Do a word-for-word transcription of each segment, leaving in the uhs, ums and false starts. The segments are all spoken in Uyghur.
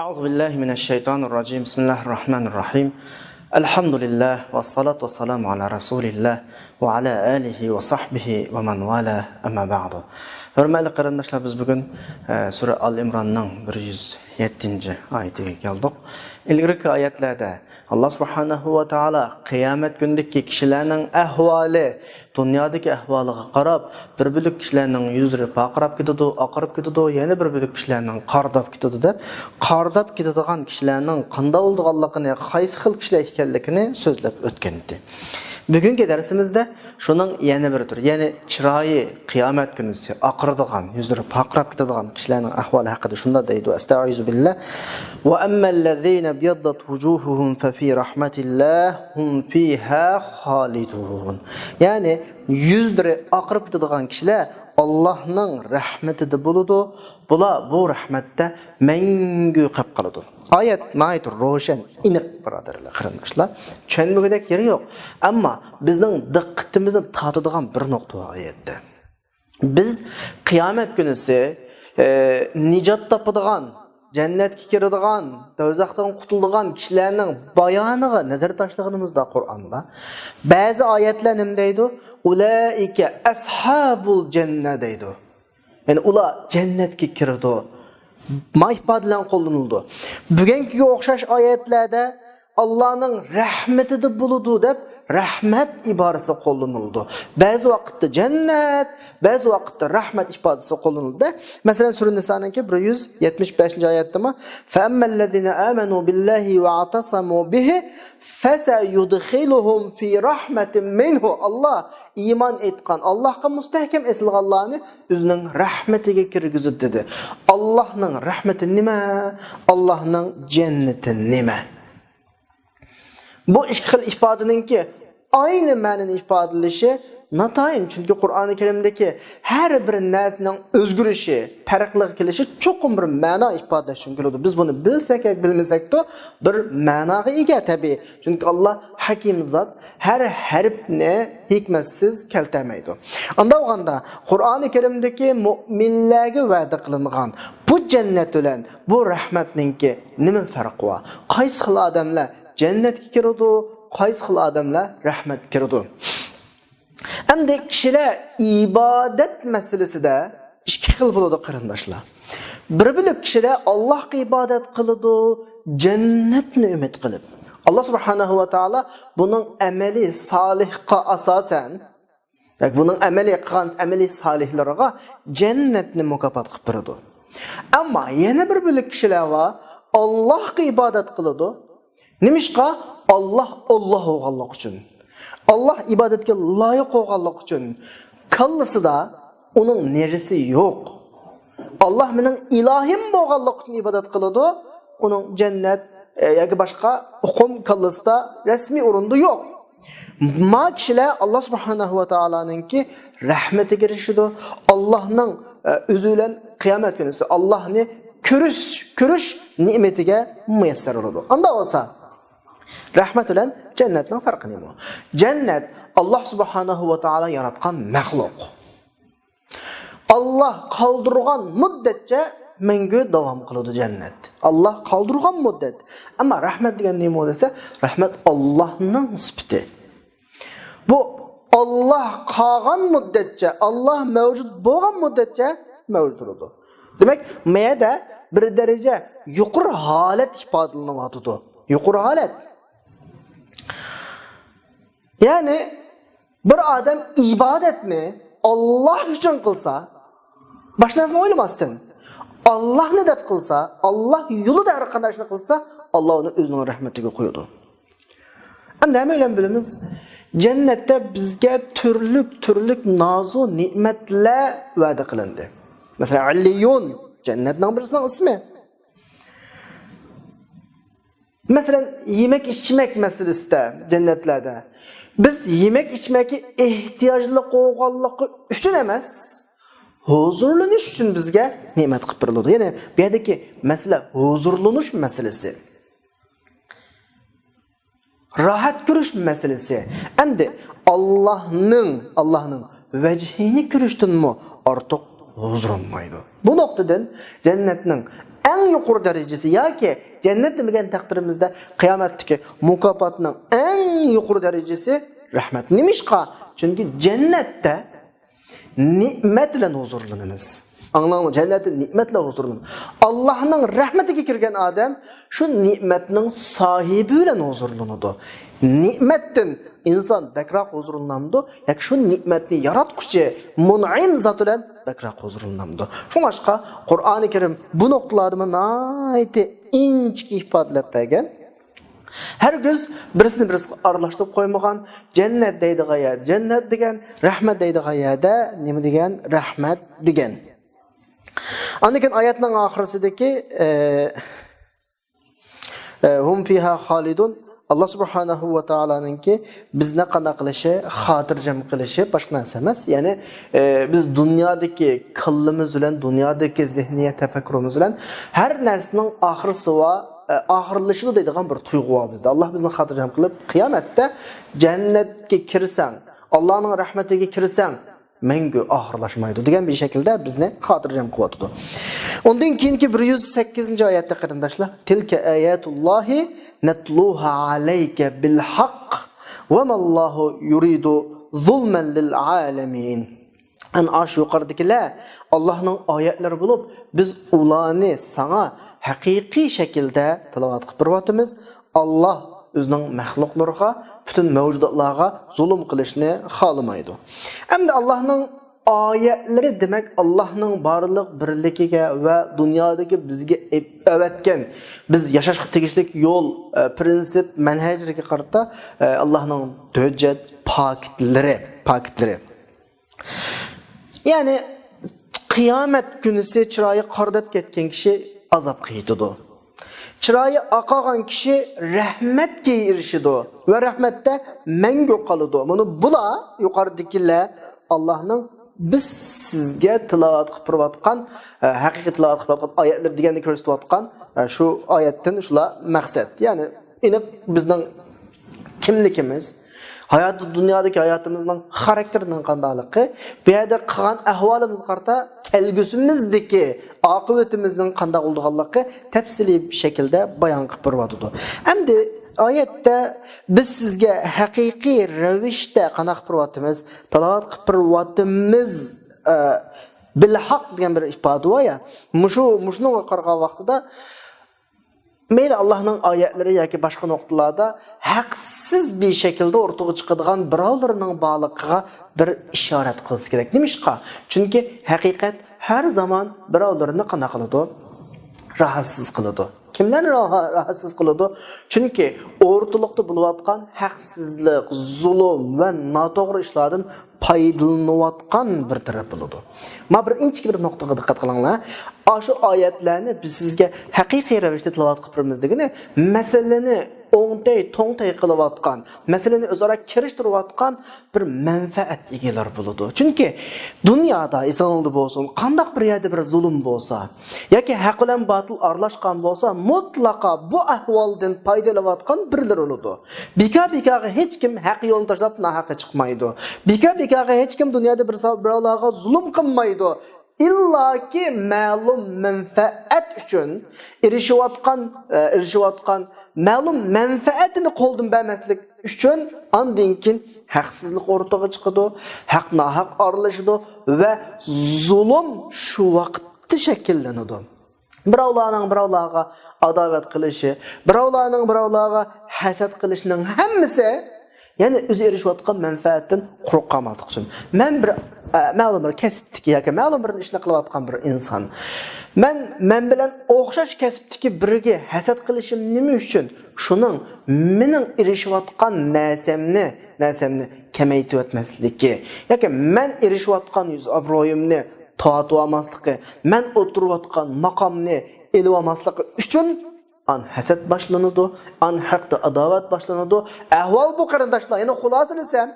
أعوذ بالله من الشيطان الرجيم. بسم الله الرحمن الرحيم. الحمد لله والصلاة والسلام على رسول الله وعلى آله وصحبه ومن والاه. أما بعد. ھۆرمەتلىك قېرىنداشلار، بىز بۈگۈن، ئە، سۈرە ئال ئىمراننىڭ بىر يۈز يەتتىنچى ئايىتىگە كەلدۇق. ئىلگىرىكى ئايەتلەردە ئاللا سۇبھانەھۇ ۋە تائالا قىيامەت كۈنىدىكى كىشىلەرنىڭ ئەھۋالى، دۇنيادىكى ئەھۋالىغا قاراپ، بىر بۆلەك كىشىلەرنىڭ يۈزلىرى پارقىراپ كېتىدۇ، ئاقىرىپ كېتىدۇ، يەنە بىر بۆلەك كىشىلەرنىڭ قارىداپ كېتىدۇ دەپ، قارىداپ كېتىدىغان كىشىلەرنىڭ قانداق بولىدىغانلىقىنى، قايسى خىل كىشىلەر ئىكەنلىكىنى سۆزلەپ ئۆتكەنىدى. بۈگۈنكى دەرسىمىزدە شۇنىڭ يەنە بىر تۈرى، يەنى چىرايى، قىيامەت كۈنىسى ئاقىرىدىغان، يۈزلىرى پارقىراپ كېتىدىغان كىشىلەرنىڭ ئەھۋالى ھەققىدە شۇنداق دەيدۇ، ئەستەئىزۇ بىللا. وأما الذين ابيضت وجوههم ففي رحمة الله هم فيها خالدون. يەنى يۈزلىرى ئاقىرىپ كېتىدىغان كىشىلەر ئاللاھنىڭ رەھمىتىدە بولىدۇ. بۇلار بۇ رەھمەتتە مەڭگۈ قېلىپ قالىدۇ. ئايەت ناھايىتى روشەن، ئېنىق، بۇرادەرلەر، قېرىنداشلار. چۈشەنمىگۈدەك يېرى يوق. ئەمما بىزنىڭ دىققىتىمىزنى تارتىدىغان بىر نۇقتا بار ئايەتتە. بىز قىيامەت كۈنىسى، ئە، نىجات تاپىدىغان، جەننەتكە كىرىدىغان، دوزاختىن قۇتۇلىدىغان كىشىلەرنىڭ بايانىغا نەزەر تاشلىغىنىمىزدا قۇرئاندا بەزى ئايەتلەر نېمە دەيدۇ؟ ئۇلائىكە ئەسھابۇل جەننە دەيدۇ. يەنى ئۇلار جەننەتكە كىرىدۇ. ما ئىپادە بىلەن قوللىنىلىدۇ. بۈگۈنكىگە ئوخشاش ئايەتلەردە ئاللانىڭ رەھمىتىدە بولىدۇ دەپ رەھمەت ئىبارىسى قوللىنىلىدۇ. بەزى ۋاقىتتا جەننەت، بەزى ۋاقىتتا رەھمەت ئىپادىسى قوللىنىلىدۇ. مەسىلەن، سۈرە نىسانىڭكى بىر يۈز يەتمىش بەشىنچى ئايەتتىمۇ، فەئەممەللەزىنە ئامەنۇ بىللاھى ۋە ئەتەسەمۇ بىھى فەسەيۇدخىلۇھۇم فى رەھمەتىن مىنھۇ. ئاللا ئىمان ئېيتقان، ئاللاھقا مۇستەھكەم ئېسىلغانلارنى ئۆزىنىڭ رەھمىتىگە كىرگۈزىدۇ دېدى. ئاللاھنىڭ رەھمىتى نېمە؟ ئاللاھنىڭ جەننىتى نېمە؟ بۇ ئىككى خىل ئىپادىنىڭكى ئاينى مەنىنى ئىپادىلىشى ناتايىن، چۈنكى قۇرئانى كەرىمدىكى ھەر بىر نەرسىنىڭ ئۆزگىرىشى، پەرقلىق كېلىشى چوقۇم بىر مەنا ئىپادىلەش ئۈچۈن كېلىدۇ. بىز بۇنى بىلسەك ياكى بىلمىسەكتۇ، بىر مەناغا ئىگە تەبىئىي. چۈنكى ئاللا ھەكىم زات، ھەر ھەرپنى ھېكمەتسىز كەلتەلمەيدۇ. ئانداق بولغاندا، قۇرئانى كەرىمدىكى مۇئمىنلەرگە ۋەدە قىلىنغان بۇ جەننەت بىلەن بۇ رەھمەتنىڭكى نېمە پەرقى بار؟ قايسى خىل ئادەملەر جەننەتكە كىرىدۇ، قايسى خىل ئادەملەر رەھمەتكە كىرىدۇ؟ ئەمدى كىشىلەر ئىبادەت مەسىلىسىدە ئىككى خىل بولىدۇ، قېرىنداشلار. بىر بۆلەك كىشىلەر ئاللاھقا ئىبادەت قىلىدۇ، جەننەتنى ئۈمىد قىلىپ. ئاللا سۇبھانەھۇ ۋە تائالا بۇنىڭ ئەمەلى سالىھقا ئاساسەن، ياكى بۇنىڭ ئەمەلىي قىلغان ئەمەلىي سالىھلىرىغا جەننەتنى مۇكاپات قىلىپ بېرىدۇ. ئەمما يەنە بىر بۆلەك كىشىلەر بار، ئاللاھقا ئىبادەت قىلىدۇ. نېمىشقا؟ ئاللاھ، ئاللاھ بولغانلىقى ئۈچۈن. ئاللاھ ئىبادەتكە لايىق بولغانلىقى ئۈچۈن. كاللىسىدا ئۇنىڭ نېرىسى يوق. ئاللاھ مېنىڭ ئىلاھىم بولغانلىقى ئۈچۈن ئىبادەت قىلىدۇ. ئۇنىڭ جەننەت، ئە، ياكى باشقا ئۇقۇم كاللىسىدا رەسمىي ئورۇندا يوق. ما كىشىلەر ئاللا سۇبھانەھۇ ۋە تائالانىڭكى رەھمىتىگە ئېرىشىدۇ. ئاللانىڭ، ئە، ئۆزى بىلەن قىيامەت كۈنىسى ئاللانى كۆرۈش، كۆرۈش نېمىتىگە مۇيەسسەر بولىدۇ. ئانداق بولسا، رەھمەت بىلەن جەننەتنىڭ پەرقى نېمە؟ جەننەت ئاللا سۇبھانەھۇ ۋە تائالا ياراتقان مەخلۇق. ئاللا قالدۇرغان مۇددەتچە مەڭگۈ داۋام قىلىدۇ جەننەت. ئاللا قالدۇرغان مۇددەت. ئەمما رەھمەت دېگەن نېمە دېسە، رەھمەت ئاللانىڭ سۈپىتى. بۇ ئاللا قالغان مۇددەتچە، ئاللا مەۋجۇت بولغان مۇددەتچە مەۋجۇت بولىدۇ. دېمەك، مەيەدە بىر دەرىجە يۇقىرى ھالەت ئىپادىلىنىۋاتىدۇ. يۇقىرى ھالەت. يەنى بىر ئادەم ئىبادەتنى ئاللا ئۈچۈن قىلسا، باشقا نەرسىنى ئويلىماستىن، ئاللانى دەپ قىلسا، ئاللا يولىدا ھەر قانداق ئىشنى قىلسا، ئاللا ئۇنى ئۆزىنىڭ رەھمىتىگە قويىدۇ. ئەمدى ھەممەيلەن بىلىمىز، جەننەتتە بىزگە تۈرلۈك، تۈرلۈك نازۇ نېمەتلەر ۋەدە قىلىندى. مەسىلەن، ئىللىيۇن، جەننەتنىڭ بىرسىنىڭ ئىسمى. مەسىلەن، يېمەك-ئىچمەك مەسىلىسىدە جەننەتلەردە بىز يېمەك-ئىچمەككە ئېھتىياجلىق بولغانلىقى ئۈچۈن ئەمەس، ھۇزۇرلىنىش ئۈچۈن بىزگە نېمەت قىلىپ بېرىلىدۇ. يەنى بۇ يەردىكى مەسىلە ھۇزۇرلىنىش مەسىلىسى. راھەت كۆرۈش مەسىلىسى. ئەمدى ئاللانىڭ، ئاللانىڭ ۋەجھىنى كۆرۈشتىنمۇ ئارتۇق ھۇزۇرلانمايدۇ. بۇ نۇقتىدىن جەننەتنىڭ ئەڭ يۇقىرى دەرىجىسى ياكى جەننەت دېمىگەن تەقدىرىمىزدە قىيامەتتىكى مۇكاپاتنىڭ ئەڭ يۇقىرى دەرىجىسى رەھمەت. نېمىشقا؟ چۈنكى جەننەتتە نېمەت بىلەن ھۇزۇرلىنىمىز. ئاڭلاڭلار، جەننەتتە نېمەت بىلەن ھۇزۇرلىنىمىز. ئاللاھنىڭ رەھمىتىگە كىرگەن ئادەم شۇ نېمەتنىڭ ساھىبى بىلەن ھۇزۇرلىنىدۇ. نېمەتتىن ئىنسان بەكرەك ھۇزۇرلىنامدۇ ياكى شۇ نېمەتنى ياراتقۇچى مۇنئىم زات بىلەن بەكرەك ھۇزۇرلىنامدۇ؟ شۇڭلاشقا قۇرئانى كەرىم بۇ نۇقتىلاردا ناھايىتى ئىنچىكە ئىپادىلەپ بەرگەن. ھەرگىز بىرسىنى بىرسىگە ئارىلاشتۇرۇپ قويمىغان، جەننەت دەيدىغان يەردە جەننەت دېگەن، رەھمەت دەيدىغان يەردە نېمە دېگەن؟ رەھمەت دېگەن. ئاندىن كېيىن ئايەتنىڭ ئاخىرىسىدىكى، ئە، ئە، ھۇم فىھا خالىدۇن. ئاللا سۇبھانەھۇ ۋە تائالانىڭكى بىزنى قانداق قىلىشى، خاتىرجەم قىلىشى باشقا نەرسە ئەمەس. يەنى، ئە، بىز دۇنيادىكى كاللىمىز بىلەن، دۇنيادىكى زېھنىيەت تەپەككۇرىمىز بىلەن ھەر نەرسىنىڭ ئاخىرسى بار، ئە، ئاخىرلىشىدۇ دەيدىغان بىر تۇيغۇ بار بىزدە. ئاللا بىزنى خاتىرجەم قىلىپ، قىيامەتتە جەننەتكە كىرسەڭ، ئاللانىڭ رەھمىتىگە كىرسەڭ، مەڭگۈ ئاخىرلاشمايدۇ دېگەن بىر شەكىلدە بىزنى خاتىرجەم قىلىۋاتىدۇ. ئۇندىن كېيىنكى بىر يۈز سەككىزىنچى ئايەتتە، قېرىنداشلار، تىلكە ئايەتۇللاھى نەتلۇھا ئەلەيكە بىل ھەق ۋە ماللاھۇ يۇرىدۇ زۇلمەن لىل ئالەمىن. ئەنە ئاشۇ يۇقىرىدىكىلەر ئاللاھنىڭ ئايەتلىرى بولۇپ، بىز ئۇلارنى ساڭا ھەقىقىي شەكىلدە تىلاۋەت قىلىپ بېرىۋاتىمىز. ئاللا ئۆزىنىڭ مەخلۇقلىرىغا، پۈتۈن مەۋجۇداتلارغا زۇلۇم قىلىشنى خالىمايدۇ. ئەمدى ئاللاھنىڭ ئايەتلىرى دېمەك، ئاللاھنىڭ بارلىق بىرلىكىگە ۋە دۇنيادىكى بىزگە ئەۋەتكەن، بىز ياشاشقا تېگىشلىك يول، ئە، پىرىنسىپ، مەنھەجلىرىگە قارىتا، ئە، ئاللاھنىڭ ھۆججەت پاكىتلىرى، پاكىتلىرى. يەنى قىيامەت كۈنىسى چىرايى قارىداپ كەتكەن كىشى ئازابقا يېتىدۇ. چىرايى ئاقارغان كىشى رەھمەتكە ئېرىشىدۇ ۋە رەھمەتتە مەڭگۈ قالىدۇ. مانا بۇلار يۇقىرىدىكىلەر ئاللاھنىڭ بىز سىزگە تىلاۋەت قىلىپ بېرىۋاتقان، ئە، ھەقىقىي تىلاۋەت قىلىپ بېرىۋاتقان ئايەتلىرى دېگەندە كۆرسىتىۋاتقان، ئە، شۇ ئايەتتىن شۇلار مەقسەت. يەنى ئېنىق بىزنىڭ كىملىكىمىز، ھاياتى، دۇنيادىكى ھاياتىمىزنىڭ خاراكتېرىنىڭ قانداقلىقى، بۇ يەردە قىلغان ئەھۋالىمىزغا قارىتا كەلگۈسىمىزدىكى ئاقىۋىتىمىزنىڭ قانداق بولىدىغانلىقى تەپسىلىي شەكىلدە بايان قىلىپ بېرىۋاتىدۇ. ئەمدى ئايەتتە بىز سىزگە ھەقىقىي رەۋىشتە قانداق قىلىپ بېرىۋاتىمىز، تىلاۋەت قىلىپ بېرىۋاتىمىز، ئە، بىلھەق دېگەن بىر ئىپادە بار يا. مۇشۇ، مۇشۇنىڭغا قارىغان ۋاقتىدا مەيلى ئاللاھنىڭ ئايەتلىرى ياكى باشقا نۇقتىلاردا ھەقسىز بىر شەكىلدە ئوتتۇرىغا چىقىدىغان بىراۋلىرىنىڭ بارلىقىغا بىر ئىشارەت قىلسا كېرەك. نېمىشقا؟ چۈنكى ھەقىقەت ھەر زامان بىراۋلىرىنى قانداق قىلىدۇ؟ راھەتسىز قىلىدۇ. كىملەرنى راھە-، راھەتسىز قىلىدۇ؟ چۈنكى ئورتىلىقتا بولۇۋاتقان ھەقسىزلىق، زۇلۇم ۋە ناتوغرا ئىشلاردىن پايدىلىنىۋاتقان بىر تەرەپ بولىدۇ. مانا بىر ئىنچىكە بىر نۇقتىغا دىققەت قىلىڭلار. ئاشۇ ئايەتلەرنى بىز سىزگە ھەقىقىي رەۋىشتە تىلاۋەت قىلىپ بېرىمىز دېگىنى، مەسىلىنى ئوڭتەي، توڭتەي قىلىۋاتقان، مەسىلىنى ئۆزئارا كىرىشتۈرۈۋاتقان بىر مەنپەئەت ئىگىلىرى بولىدۇ. چۈنكى دۇنيادا، ئېسىڭىزدە بولسۇن، قانداق بىر يەردە بىر زۇلۇم بولسا، ياكى ھەق بىلەن باتىل ئارىلاشقان بولسا، مۇتلەقا بۇ ئەھۋالدىن پايدىلىنىۋاتقان بىرلىرى بولىدۇ. بىكار-بىكارغا ھېچكىم ھەق يولنى تاشلاپ ناھەققە چىقمايدۇ. بىكار-بىكارغا ھېچكىم دۇنيادا بىر سا-، بىراۋلارغا زۇلۇم قىلمايدۇ. ئىللاكى مەلۇم مەنپەئەت ئۈچۈن ئېرىشىۋاتقان، ئە، ئېرىشىۋاتقان مەلۇم مەنپەئەتىنى قولدىن بەرمەسلىك ئۈچۈن ئاندىن كېيىن ھەقسىزلىق ئوتتۇرىغا چىقىدۇ، ھەق ناھەق ئارىلىشىدۇ ۋە زۇلۇم شۇ ۋاقىتتا شەكىللىنىدۇ. بىراۋلارنىڭ بىراۋلارغا ئاداۋەت قىلىشى، بىراۋلارنىڭ بىراۋلارغا ھەسەت قىلىشىنىڭ ھەممىسى يەنى ئۆزى ئېرىشىۋاتقان مەنپەئەتتىن قۇرۇق قالماسلىق ئۈچۈن. مەن بىر، ئە، مەلۇم بىر كەسىپتىكى ياكى مەلۇم بىر ئىشنى قىلىۋاتقان بىر ئىنسان. مەن، مەن بىلەن ئوخشاش كەسىپتىكى بىرىگە ھەسەت قىلىشىم نېمە ئۈچۈن؟ شۇنىڭ مېنىڭ ئېرىشىۋاتقان نەرسەمنى، نەرسەمنى كېمەيتىۋەتمەسلىكى ياكى مەن ئېرىشىۋاتقان يۈز ئابرۇيۇمنى تارتىۋالماسلىقى، مەن ئولتۇرۇۋاتقان ماقامنى ئېلىۋالماسلىقى ئۈچۈن ئان ھەسەت باشلىنىدۇ، ئان ھەقتە ئاداۋەت باشلىنىدۇ. ئەھۋال بۇ، قېرىنداشلار. يەنە خۇلاسىلىسەم،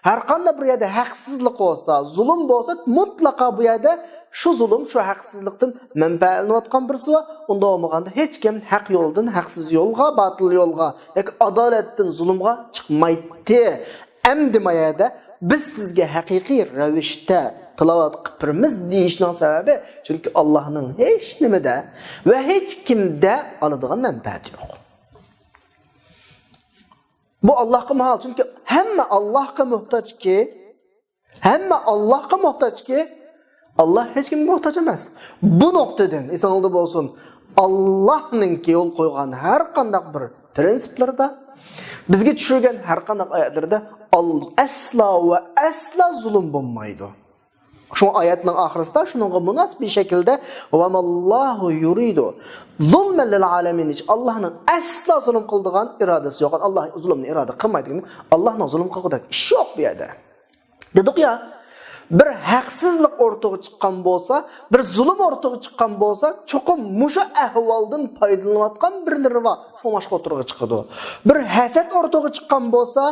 ھەر قانداق بىر يەردە ھەقسىزلىق بولسا، زۇلۇم بولسا، مۇتلەقا بۇ يەردە شۇ زۇلۇم، شۇ ھەقسىزلىقتىن مەنپەئەتلىنىۋاتقان بىرسى بار. ئۇنداق بولمىغاندا ھېچكىم ھەق يولدىن ھەقسىز يولغا، باتىل يولغا ياكى ئادالەتتىن زۇلۇمغا چىقمايتتى. ئەمدى ما يەردە بىز سىزگە ھەقىقىي رەۋىشتە تىلاۋەت قىلىپ بېرىمىز دېيىشنىڭ سەۋەبى، چۈنكى ئاللاھنىڭ ھېچ نېمىدە ۋە ھېچ كىمدە ئالىدىغان مەنپەئەتى يوق. بۇ ئاللاھقا ماھال، چۈنكى ھەممە ئاللاھقا موھتاجكى، ھەممە ئاللاھقا موھتاجكى، ئاللاھ ھېچ كىمگە موھتاج ئەمەس. بۇ نۇقتىدىن ئېسىڭىزدە بولسۇن، ئاللاھنىڭكى يول قويغان ھەر قانداق بىر پرىنسىپلىرىدا، بىزگە چۈشۈرگەن ھەر قانداق ئايەتلىرىدە ئەسلا ۋە ئەسلا زۇلۇم بولمايدۇ. شۇڭا ئايەتنىڭ ئاخىرىسىدا شۇنىڭغا مۇناسىپ شەكىلدە، ۋەماللاھۇ يۇرىدۇ زۇلمەن لىل ئالەمىن، ئاللاھنىڭ ئەسلا زۇلۇم قىلىدىغان ئىرادىسى يوق. ئاللاھ زۇلۇمنى ئىرادە قىلمايدۇ. ئاللاھنىڭ زۇلۇم قىلغۇدەك ئىشى يوق بۇ يەردە. دېدۇق يا، بىر ھەقسىزلىق ئورتىغا چىققان بولسا، بىر زۇلۇم ئورتىغا چىققان بولسا، چوقۇم مۇشۇ ئەھۋالدىن پايدىلىنىۋاتقان بىرلىرى بار. شۇڭلاشقا ئوتتۇرىغا چىقىدۇ. بىر ھەسەت ئورتىغا چىققان بولسا،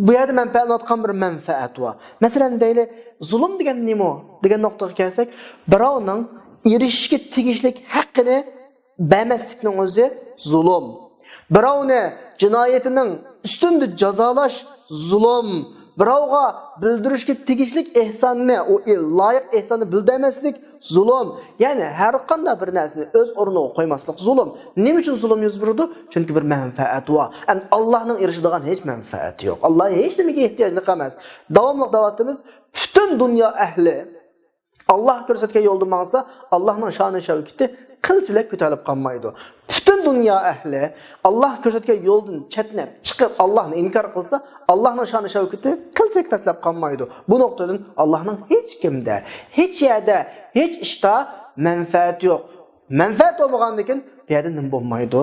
بۇ يەردە مەنپەئەتلىنىۋاتقان بىر مەنپەئەت بار. مەسىلەن، دەيلى، زۇلۇم دېگەن نېمە دېگەن نۇقتىغا كەلسەك، بىراۋنىڭ ئېرىشىشكە تېگىشلىك ھەققىنى بەرمەسلىكنىڭ ئۆزى زۇلۇم. بىراۋنى جىنايىتىنىڭ ئۈستۈندە جازالاش زۇلۇم. بىراۋغا بىلدۈرۈشكە تېگىشلىك ئېھساننى، ئۇ لايىق ئېھساننى بىلدۈرمەسلىك زۇلۇم. يەنى ھەر قانداق بىر نەرسىنى ئۆز ئورنىغا قويماسلىق زۇلۇم. نېمە ئۈچۈن زۇلۇم يۈز بېرىدۇ؟ چۈنكى بىر مەنپەئەت بار. ئەمدى ئاللاھنىڭ ئېرىشىدىغان ھېچ مەنپەئەتى يوق. ئاللاھ ھېچ نېمىگە ئېھتىياجلىق ئەمەس. داۋاملىق دەۋاتىمىز، پۈتۈن دۇنيا ئەھلى ئاللاھ كۆرسەتكەن يولدا ماڭسا، ئاللاھنىڭ شانى شەۋكىتى قىلچىلەك كۆتۈرۈلۈپ قالمايدۇ. پۈتۈن دۇنيا ئەھلى ئاللاھ كۆرسەتكەن يولدىن چەتنەپ چىقىپ، ئاللاھنى ئىنكار قىلسا، ئاللاھنىڭ شانى شەۋكىتى قىلچىلەك پەسلەپ قالمايدۇ. بۇ نۇقتىدىن ئاللاھنىڭ ھېچ كىمدە، ھېچ يەردە، ھېچ ئىشتا مەنپەئەتى يوق. مەنپەئەت بولمىغاندىن كېيىن بۇ يەردە نېمە بولمايدۇ؟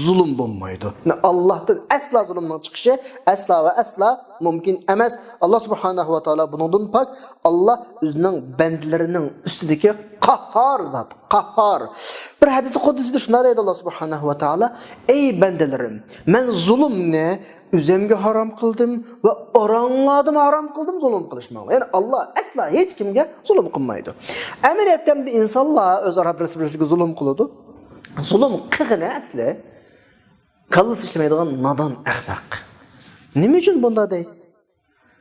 زۇلۇم بولمايدۇ. ئاللاھتىن ئەسلا زۇلۇمنىڭ چىقىشى ئەسلا ۋە ئەسلا مۇمكىن ئەمەس. ئاللاھ سۇبھانەھۇ ۋە تائالا بۇنىڭدىن پاك. ئاللاھ ئۆزىنىڭ بەندىلىرىنىڭ ئۈستىدىكى قاھھار زات، قاھھار. بىر ھەدىسى قۇدسىيدا شۇنداق دەيدۇ ئاللاھ سۇبھانەھۇ ۋە تائالا، ئەي بەندىلىرىم، مەن زۇلۇمنى ئۆزۈمگە ھارام قىلدىم ۋە ئاراڭلاردىمۇ ھارام قىلدىم زۇلۇم قىلىشماڭلار. يەنى ئاللاھ ئەسلا ھېچ كىمگە زۇلۇم قىلمايدۇ. ئەمەلىيەتتە ئەمدى ئىنسانلار ئۆزئارا بىرسى بىرسىگە زۇلۇم قىلىدۇ. زۇلۇم قىلغىنى ئەسلى كاللىسى ئىشلىمەيدىغان نادان ئەخمەق. نېمە ئۈچۈن بۇنداق دەيسىز؟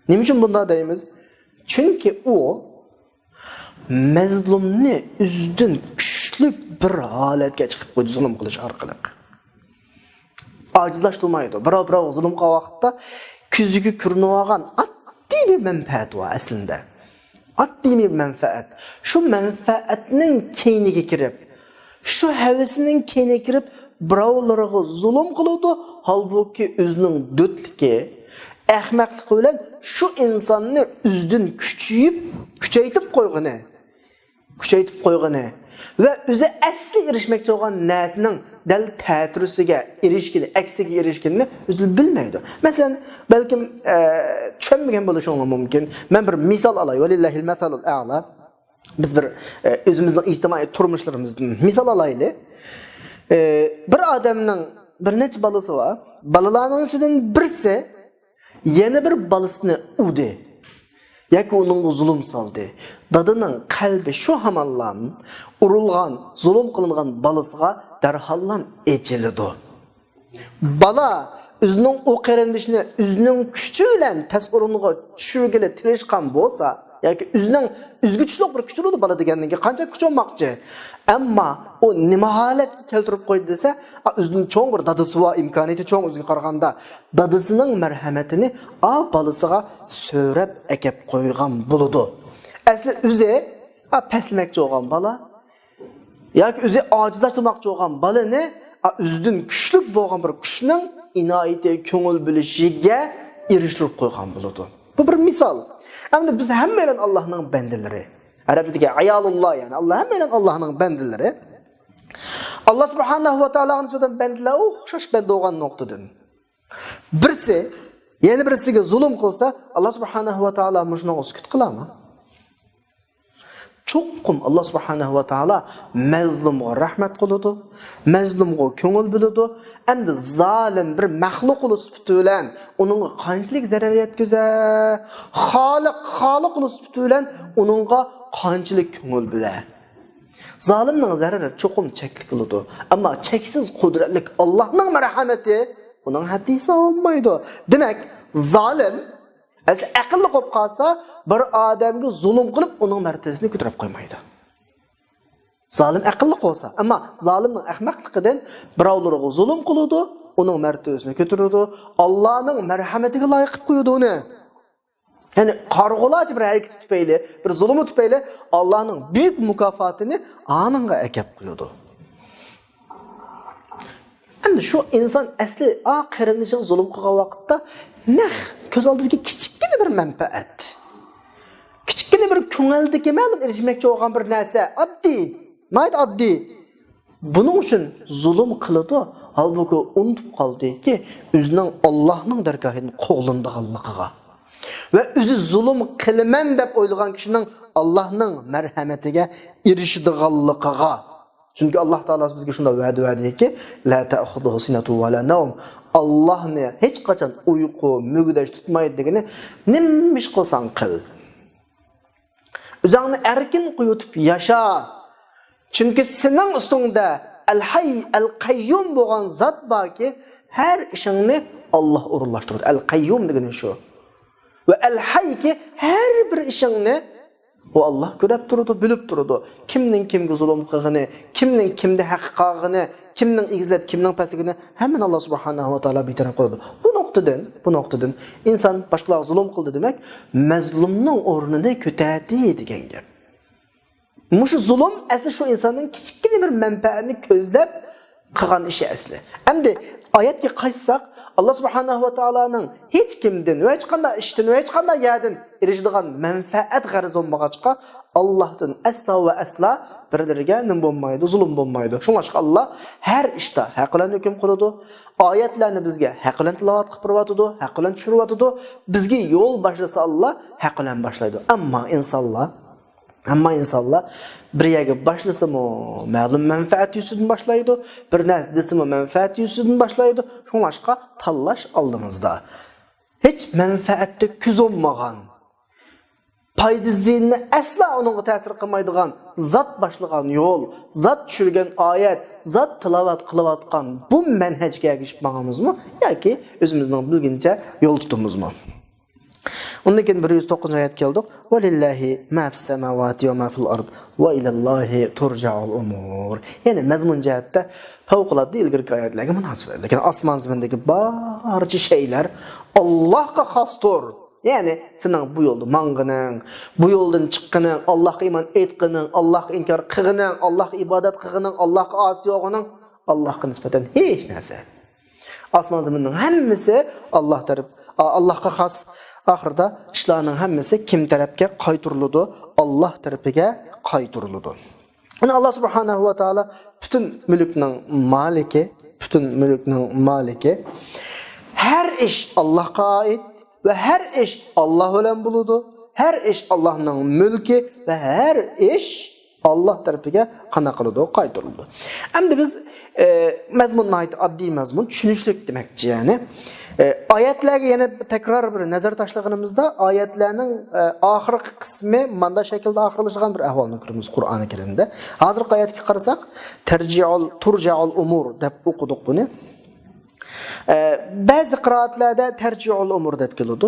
نېمە ئۈچۈن بۇنداق دەيمىز؟ چۈنكى ئۇ مەزلۇمنى ئۆزىدىن كۈچلۈك بىر ھالەتكە چىقىپ قويدى زۇلۇم قىلىش ئارقىلىق. ئاجىزلاشتۇرمايدۇ. بىراۋ بىراۋغا زۇلۇم قىلغان ۋاقىتتا كۆزىگە كۆرۈنۈۋالغان ئاددىي بىر مەنپەئەت بار ئەسلىدە. ئاددىي بىر مەنپەئەت. شۇ مەنپەئەتنىڭ كەينىگە كىرىپ، شۇ ھەۋىسىنىڭ كەينىگە كىرىپ، بىراۋلارغا زۇلۇم قىلىدۇ. ھالبۇكى، ئۆزىنىڭ دۆتلۈكى، ئەخمەقلىقى بىلەن شۇ ئىنساننى ئۆزىدىن كۈچىيىپ، كۈچەيتىپ قويغىنى، كۈچەيتىپ قويغىنى ۋە ئۆزى ئەسلى ئېرىشمەكچى بولغان نەرسىنىڭ دەل تەتۈرىسىگە ئېرىشكىنى، ئەكسىگە ئېرىشكىنىنى ئۆزى بىلمەيدۇ. مەسىلەن، بەلكىم، ئە، چۈشەنمىگەن بولۇشۇڭلار مۇمكىن. مەن بىر مىسال ئالاي. ۋەلىللاھىل مەسەلۇل ئەئلا. بىز بىر، ئە، ئۆزىمىزنىڭ ئىجتىمائىي تۇرمۇشلىرىمىزدىن مىسال ئالايلى. ئە، بىر ئادەمنىڭ بىر نەچچە بالىسى بار. بالىلارنىڭ ئىچىدىن بىرسى يەنە بىر بالىسىنى ئۇردى ياكى ئۇنىڭغا زۇلۇم سالدى. دادىنىڭ قەلبى شۇ ھامانلام ئۇرۇلغان، زۇلۇم قىلىنغان بالىسىغا دەرھاللام ئېچىلىدۇ. بالا ئۆزىنىڭ ئۇ قېرىندىشىنى ئۆزىنىڭ كۈچى بىلەن پەس ئورۇنغا چۈشۈرگىلى تىرىشقان بولسا، ياكى ئۆزىنىڭ ئۆزىگە كۈچلۈك بىر كۈچ بولىدۇ بالا دېگەندىن كېيىن، قانچە كۈچ بولماقچى. ئەمما ئۇ نېمە ھالەتكە كەلتۈرۈپ قويدى دېسە، ئا، ئۆزىنىڭ چوڭ بىر دادىسى بار، ئىمكانىيىتى چوڭ ئۆزىگە قارىغاندا، دادىسىنىڭ مەرھەمىتىنى ئا بالىسىغا سۆرەپ ئەكەپ قويغان بولىدۇ. ئەسلى ئۆزى ئا پەسلىمەكچى بولغان بالا ياكى ئۆزى ئاجىزلاشتۇرماقچى بولغان بالىنى ئا ئۆزىدىن كۈچلۈك بولغان بىر كۈچنىڭ ئىنايىتى، كۆڭۈل بۆلۈشىگە ئېرىشتۈرۈپ قويغان بولىدۇ. بۇ بىر مىسال. ئەمدى بىز ھەممەيلەن ئاللاھنىڭ بەندىلىرى. ئەرەبچىدىكى ئايالۇللا، يەنى ئاللا، ھەممەيلەن ئاللاھنىڭ بەندىلىرى. ئاللا سۇبھانەھۇ ۋە تائالاغا نىسبەتەن بەندىلەر ئوخشاش بەندە بولغان نۇقتىدىن. بىرسى يەنە بىرسىگە زۇلۇم قىلسا، ئاللا سۇبھانەھۇ ۋە تائالا مۇشۇنىڭغا سۈكۈت قىلامۇ؟ چوقۇم ئاللا سۇبھانەھۇ ۋە تائالا مەزلۇمغا رەھمەت قىلىدۇ، مەزلۇمغا كۆڭۈل بۆلىدۇ. ئەمدى زالىم بىر مەخلۇق بولۇش سۈپىتى بىلەن ئۇنىڭغا قانچىلىك زەرەر يەتكۈزە؟ خالىق، خالىق بولۇش سۈپىتى بىلەن ئۇنىڭغا قانچىلىك كۆڭۈل بۆلە؟ زالىمنىڭ زەرىرى چوقۇم چەكلىك بولىدۇ. ئەمما چەكسىز قۇدرەتلىك ئاللانىڭ مەرھەمىتى، ئۇنىڭ ھەددى ھېسابى بولمايدۇ. دېمەك، زالىم ئەسلى ئەقىللىق بولۇپ قالسا، بىر ئادەمگە زۇلۇم قىلىپ، ئۇنىڭ مەرتىۋىسىنى كۆتۈرۈپ قويمايدۇ. زالىم ئەقىللىق بولسا، ئەمما زالىمنىڭ ئەخمەقلىقىدىن بىراۋلىرىغا زۇلۇم قىلىدۇ، ئۇنىڭ مەرتىۋىسىنى كۆتۈرىدۇ، ئاللانىڭ مەرھەمىتىگە لايىق قىلىپ قويىدۇ ئۇنى. يەنى قارىغۇلارچە بىر ھەرىكىتى تۈپەيلى، بىر زۇلۇمى تۈپەيلى ئاللانىڭ بۈيۈك مۇكاپاتىنى ئانىڭغا ئەكەپ قويىدۇ. ئەمدى شۇ ئىنسان ئەسلى ئا قېرىندىشىغا زۇلۇم قىلغان ۋاقىتتا نەق كۆز ئالدىدىكى كىچىككىنە بىر مەنپەئەت، كىچىككىنە بىر كۆڭۈلدىكى مەلۇم ئېرىشمەكچى بولغان بىر نەرسە، ئاددىي، ناھايىتى ئاددىي. بۇنىڭ ئۈچۈن زۇلۇم قىلىدۇ، ھالبۇكى ئۇنتۇپ قالدىكى، ئۆزىنىڭ ئاللاھنىڭ دەرگاھىدىن قوغلىنىدىغانلىقىغا ۋە ئۆزى زۇلۇم قىلىمەن دەپ ئويلىغان كىشىنىڭ ئاللاھنىڭ مەرھەمىتىگە ئېرىشىدىغانلىقىغا. چۈنكى ئاللاھ تائالا بىزگە شۇنداق ۋەدە بەردىكى، لا تەخۇزۇھۇ سىنەتۇ ۋە لا نەۋم. ئاللاھنى ھېچقاچان ئۇيقۇ، مۈگدەش تۇتمايدۇ دېگىنى، نېمە ئىش قىلساڭ قىل. ئۆزۈڭنى ئەركىن قويۇۋېتىپ ياشا. چۈنكى سېنىڭ ئۈستۈڭدە ئەل ھەي، ئەل قەييۇم بولغان زات باركى، ھەر ئىشىڭنى ئاللاھ ئورۇنلاشتۇرىدۇ. ئەل قەييۇم دېگىنى شۇ. ۋە ئەل ھەيكى، ھەر بىر ئىشىڭنى ئۇ ئاللاھ كۆرۈپ تۇرىدۇ، بىلىپ تۇرىدۇ. كىمنىڭ كىمگە زۇلۇم قىلغىنى، كىمنىڭ كىمدە ھەققى قالغىنى، كىمنىڭ ئېگىزلەپ، كىمنىڭ پەسلىگىنى ھەممىنى ئاللاھ سۇبھانەھۇ ۋە تائالا بىتەرەپ قىلىدۇ. بۇ نۇقتىدىن، بۇ نۇقتىدىن ئىنسان باشقىلارغا زۇلۇم قىلدى دېمەك، مەزلۇمنىڭ ئورنىنى كۆتەردى دېگەن گەپ. مۇشۇ زۇلۇم ئەسلى شۇ ئىنساننىڭ كىچىككىنە بىر مەنپەئەتنى كۆزلەپ قىلغان ئىشى ئەسلى. ئەمدى ئايەتكە قايتساق، ئاللاھ سۇبھانەھۇ ۋە تائالانىڭ ھېچ كىمدىن ۋە ھېچقانداق ئىشتىن ۋە ھېچقانداق يەردىن ئېرىشىدىغان مەنپەئەت غەرىزى بولمىغاچقا، ئاللاھتىن ئەسلا ۋە ئەسلا بىرلىرىگە نېمە بولمايدۇ، زۇلۇم بولمايدۇ. شۇڭلاشقا ئاللاھ ھەر ئىشتا ھەق بىلەن ھۆكۈم قىلىدۇ. ئايەتلەرنى بىزگە ھەق بىلەن تىلاۋەت قىلىپ بېرىۋاتىدۇ، ھەق بىلەن چۈشۈرۈۋاتىدۇ. بىزگە يول باشلىسا ئاللاھ ھەق بىلەن باشلايدۇ. ئەمما ئىنسانلار، ئەمما ئىنسانلار بىر يەرگە باشلىسىمۇ مەلۇم مەنپەئەت يۈزىدىن باشلايدۇ، بىر نەرسە دېسىمۇ مەنپەئەت يۈزىدىن باشلايدۇ. شۇڭلاشقا تاللاش ئالدىمىزدا. ھېچ مەنپەئەتتە كۆز بولمىغان، پايدا زىيىنىنى ئەسلا ئۇنىڭغا تەسىر قىلمايدىغان زات باشلىغان يول، زات چۈشۈرگەن ئايەت، زات تىلاۋەت قىلىۋاتقان بۇ مەنھەجگە ئەگىشىپ ماڭىمىزمۇ ياكى ئۆزىمىزنىڭ بىلگىنىچە يول تۇتىمىزمۇ؟ ئۇندىن كېيىن بىر يۈز توققۇزىنچى ئايەتكە كەلدۇق. ۋەلىللاھى ما فىس سەماۋاتى ۋە ما فىل ئەرد ۋە ئىلەللاھى تۇرجەئۇل ئۇمۇر. يەنى مەزمۇن جەھەتتە پەۋقۇلئاددە ئىلگىرىكى ئايەتلەرگە مۇناسىۋەتلىك. يەنى ئاسمان زېمىندىكى بارچە شەيلەر ئاللاھقا خاستۇر. يەنى سېنىڭ بۇ يولدا ماڭغىنىڭ، بۇ يولدىن چىققىنىڭ، ئاللاھقا ئىمان ئېيتقىنىڭ، ئاللاھقا ئىنكار قىلغىنىڭ، ئاللاھقا ئىبادەت قىلغىنىڭ، ئاللاھقا ئاسىي بولغىنىڭ، ئاللاھقا نىسبەتەن ھېچ نەرسە. ئاسمان زېمىننىڭ ھەممىسى ئاللاھ تەرەپ، ئا، ئاللاھقا خاس. ئاخىرىدا ئىشلارنىڭ ھەممىسى كىم تەرەپكە قايتۇرۇلىدۇ؟ ئاللاھ تەرىپىگە قايتۇرۇلىدۇ. يەنى ئاللاھ سۇبھانەھۇ ۋە تائالا پۈتۈن مۈلۈكنىڭ مالىكى، پۈتۈن مۈلۈكنىڭ مالىكى. ھەر ئىش ئاللاھقا ئائىت ۋە ھەر ئىش ئاللاھ بىلەن بولىدۇ. ھەر ئىش ئاللاھنىڭ مۈلكى ۋە ھەر ئىش ئاللاھ تەرىپىگە قانداق قىلىدۇ؟ قايتۇرۇلىدۇ. ئەمدى بىز، ئە، مەزمۇن ناھايىتى ئاددىي مەزمۇن، چۈشىنىشلىك دېمەكچى، يەنى. ئە، ئايەتلەرگە يەنە تەكرار بىر نەزەر تاشلىغىنىمىزدا، ئايەتلەرنىڭ، ئە، ئاخىرقى قىسمى ماندا شەكىلدە ئاخىرلىشىدىغان بىر ئەھۋالنى كۆرىمىز قۇرئانى كەرىمدە. ھازىرقى ئايەتكە قارىساق، تەرجىئۇل، تۇرجەئۇل ئۇمۇر دەپ ئوقۇدۇق بۇنى. ئە، بەزى قىرائەتلەردە تەرجىئۇل ئۇمۇر دەپ كېلىدۇ.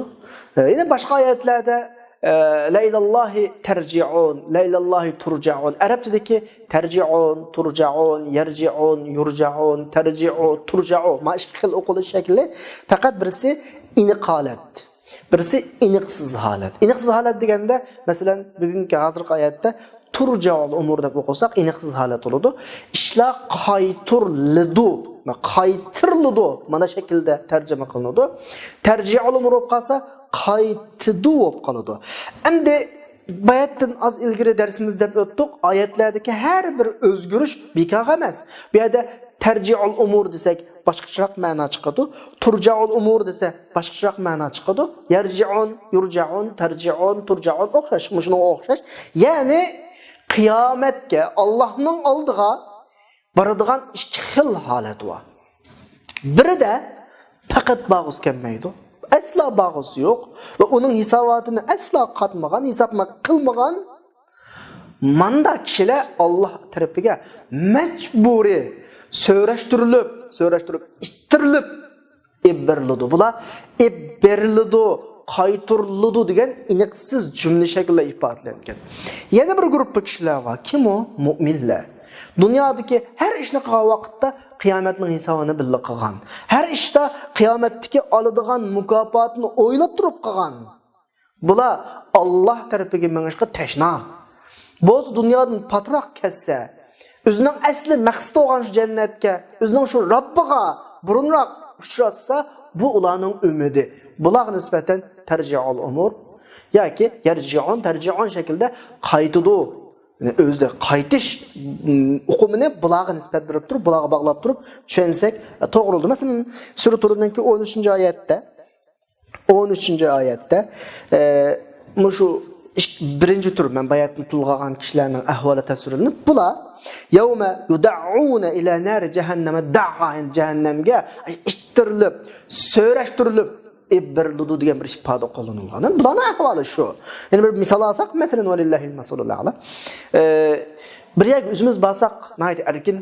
ئە، يەنە باشقا ئايەتلەردە، ئە، لا ئىلەللاھى تەرجىئۇن، لا ئىلەللاھى تۇرجەئۇن. ئەرەبچىدىكى تەرجىئۇن، تۇرجەئۇن، يەرجىئۇن، يۇرجەئۇن، تەرجىئۇ، تۇرجەئۇ. مانا ئىككى خىل ئوقۇلۇش شەكلى، پەقەت بىرسى ئىنىق ھالەت، بىرسى ئىنىقسىز ھالەت. ئىنىقسىز ھالەت دېگەندە، مەسىلەن، بۈگۈنكى ھازىرقى ئايەتتە تۇرجەئۇل ئۇمۇر دەپ ئوقۇساق، ئىنىقسىز ھالەت بولىدۇ. ئىشلار قايتۇرۇلىدۇ، قايتۇرۇلىدۇ. مانا شەكىلدە تەرجىمە قىلىنىدۇ. تەرجىئۇل ئۇمۇر بولۇپ قالسا، قايتىدۇ بولۇپ قالىدۇ. ئەمدى باياتتىن ئاز ئىلگىرى دەرسىمىزدە دەپ ئۆتتۇق، ئايەتلەردىكى ھەر بىر ئۆزگىرىش بىكارغا ئەمەس. بۇ يەردە تەرجىئۇل ئۇمۇر دېسەك، باشقىچىراق مەنا چىقىدۇ. تۇرجەئۇل ئۇمۇر دېسە، باشقىچىراق مەنا چىقىدۇ. يەرجىئۇن، يۇرجەئۇن، تەرجىئۇن، تۇرجەئۇن ئوخشاش، مۇشۇنىڭغا ئوخشاش. يەنى قىيامەتكە، ئاللاھنىڭ ئالدىغا بارىدىغان ئىككى خىل ھالەت بار. بىرىدە پەقەت بارغۇسى كەلمەيدۇ، ئەسلا بارغۇسى يوق ۋە ئۇنىڭ ھېساباتىنى ئەسلا قاتمىغان، ھېساب قىلمىغان ماندا كىشىلەر ئاللاھ تەرىپىگە مەجبۇرىي سۆرەشتۈرۈلۈپ، سۆرەشتۈرۈپ، ئىتتىرىلىپ ئېلىپ بېرىلىدۇ. بۇلار ئېلىپ بېرىلىدۇ، قايتۇرۇلىدۇ دېگەن ئېنىقسىز جۈملە شەكلىدە ئىپادىلەنگەن. يەنە بىر گۇرۇپپا كىشىلەر بار. كىم ئۇ؟ مۇئمىنلەر. دۇنيادىكى ھەر ئىشنى قىلغان ۋاقىتتا قىيامەتنىڭ ھېسابىنى بىللە قىلغان. ھەر ئىشتا قىيامەتتىكى ئالىدىغان مۇكاپاتىنى ئويلاپ تۇرۇپ قىلغان. بۇلار ئاللاھ تەرىپىگە مېڭىشقا تەشنا. بولسا دۇنيادىن پاتراق كەتسە، ئۆزىنىڭ ئەسلى مەقسىتى بولغان شۇ جەننەتكە، ئۆزىنىڭ شۇ رەببىغا بۇرۇنراق ئۇچراتسا، بۇ ئۇلارنىڭ ئۈمىدى. بۇلارغا نىسبەتەن تەرجىئۇل ئۇمۇر ياكى يەرجىئۇن، تەرجىئۇن شەكلىدە قايتىدۇ. يەنى ئۆزى قايتىش، ئۇم، ئۇقۇمىنى بۇلارغا نىسبەت بېرىپ تۇرۇپ، بۇلارغا باغلاپ تۇرۇپ چۈشەنسەك، توغرا بولىدۇ. مەسىلەن، سۈرە تۇرنىڭكى ئون ئۈچىنچى ئايەتتە، ئون ئۈچىنچى ئايەتتە، ئە، مۇشۇ ئىك-، بىرىنچى تۈر، مەن باياتىن تىلغا ئالغان كىشىلەرنىڭ ئەھۋالى تەسۋىرلىنىپ، بۇلار يەۋمە يۇدەئۇنە ئىلە نارى جەھەننەمە دەئا، يەنى جەھەننەمگە ئىتتىرىلىپ، سۆرەشتۈرۈلۈپ ئېلىپ بېرىلىدۇ دېگەن بىر ئىپادە قوللىنىلغان. يەنى بۇلارنىڭ ئەھۋالى شۇ. يەنى بىر مىسال ئالساق، مەسىلەن، ۋەلىللاھىل مەسەلۇل ئەئلا. ئە، بىر يەرگە ئۆزىمىز بارساق، ناھايىتى ئەركىن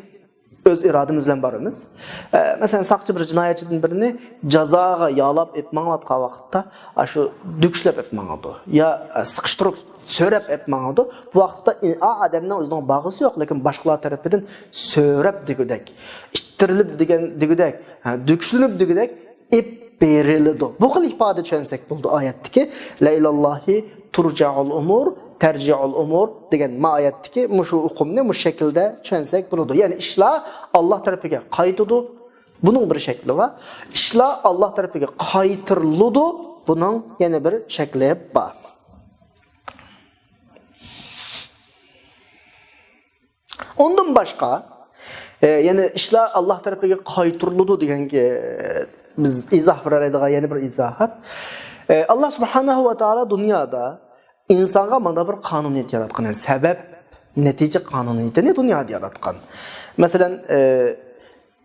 ئۆز ئىرادىمىز بىلەن بارىمىز. ئە، مەسىلەن، ساقچى بىر جىنايەتچىدىن بىرىنى جازاغا يالاپ ئېلىپ ماڭىۋاتقان ۋاقىتتا، ئاشۇ دۈكۈشلەپ ئېلىپ ماڭىدۇ. يا، ئە، سىقىشتۇرۇپ، سۆرەپ ئېلىپ ماڭىدۇ. بۇ ۋاقىتتا، ئى، ئا ئادەمنىڭ ئۆزىنىڭ باغىسى يوق، لېكىن باشقىلار تەرىپىدىن سۆرەپ دېگۈدەك، ئىتتىرىلىپ دېگەن، دېگۈدەك، ھە، دۈكۈشلىنىپ دېگۈدەك ئېلىپ بېرىلىدۇ. بۇ خىل ئىپادە چۈشەنسەك بولىدۇ ئايەتتىكى، لا ئىلاللاھى تۇرجەئۇل ئۇمۇر، تەرجىئۇل ئۇمۇر دېگەن ما ئايەتتىكى مۇشۇ ئۇقۇمنى مۇشۇ شەكىلدە چۈشەنسەك بولىدۇ. يەنى ئىشلار ئاللاھ تەرىپىگە قايتىدۇ. بۇنىڭ بىر شەكلى بار. ئىشلار ئاللاھ تەرىپىگە قايتۇرۇلىدۇ. بۇنىڭ يەنە بىر شەكلى بار. ئۇندىن باشقا، ئە، يەنى ئىشلار ئاللاھ تەرىپىگە قايتۇرۇلىدۇ دېگەنگە، ئە، بىز ئىزاھ بېرەلەيدىغان يەنە بىر ئىزاھات. ئە، ئاللاھ سۇبھانەھۇ ۋە تائالا دۇنيادا ئىنسانغا مانا بىر قانۇنىيەت ياراتقان، يەنى سەۋەب نەتىجە قانۇنىيىتىنى دۇنيادا ياراتقان. مەسىلەن، ئە،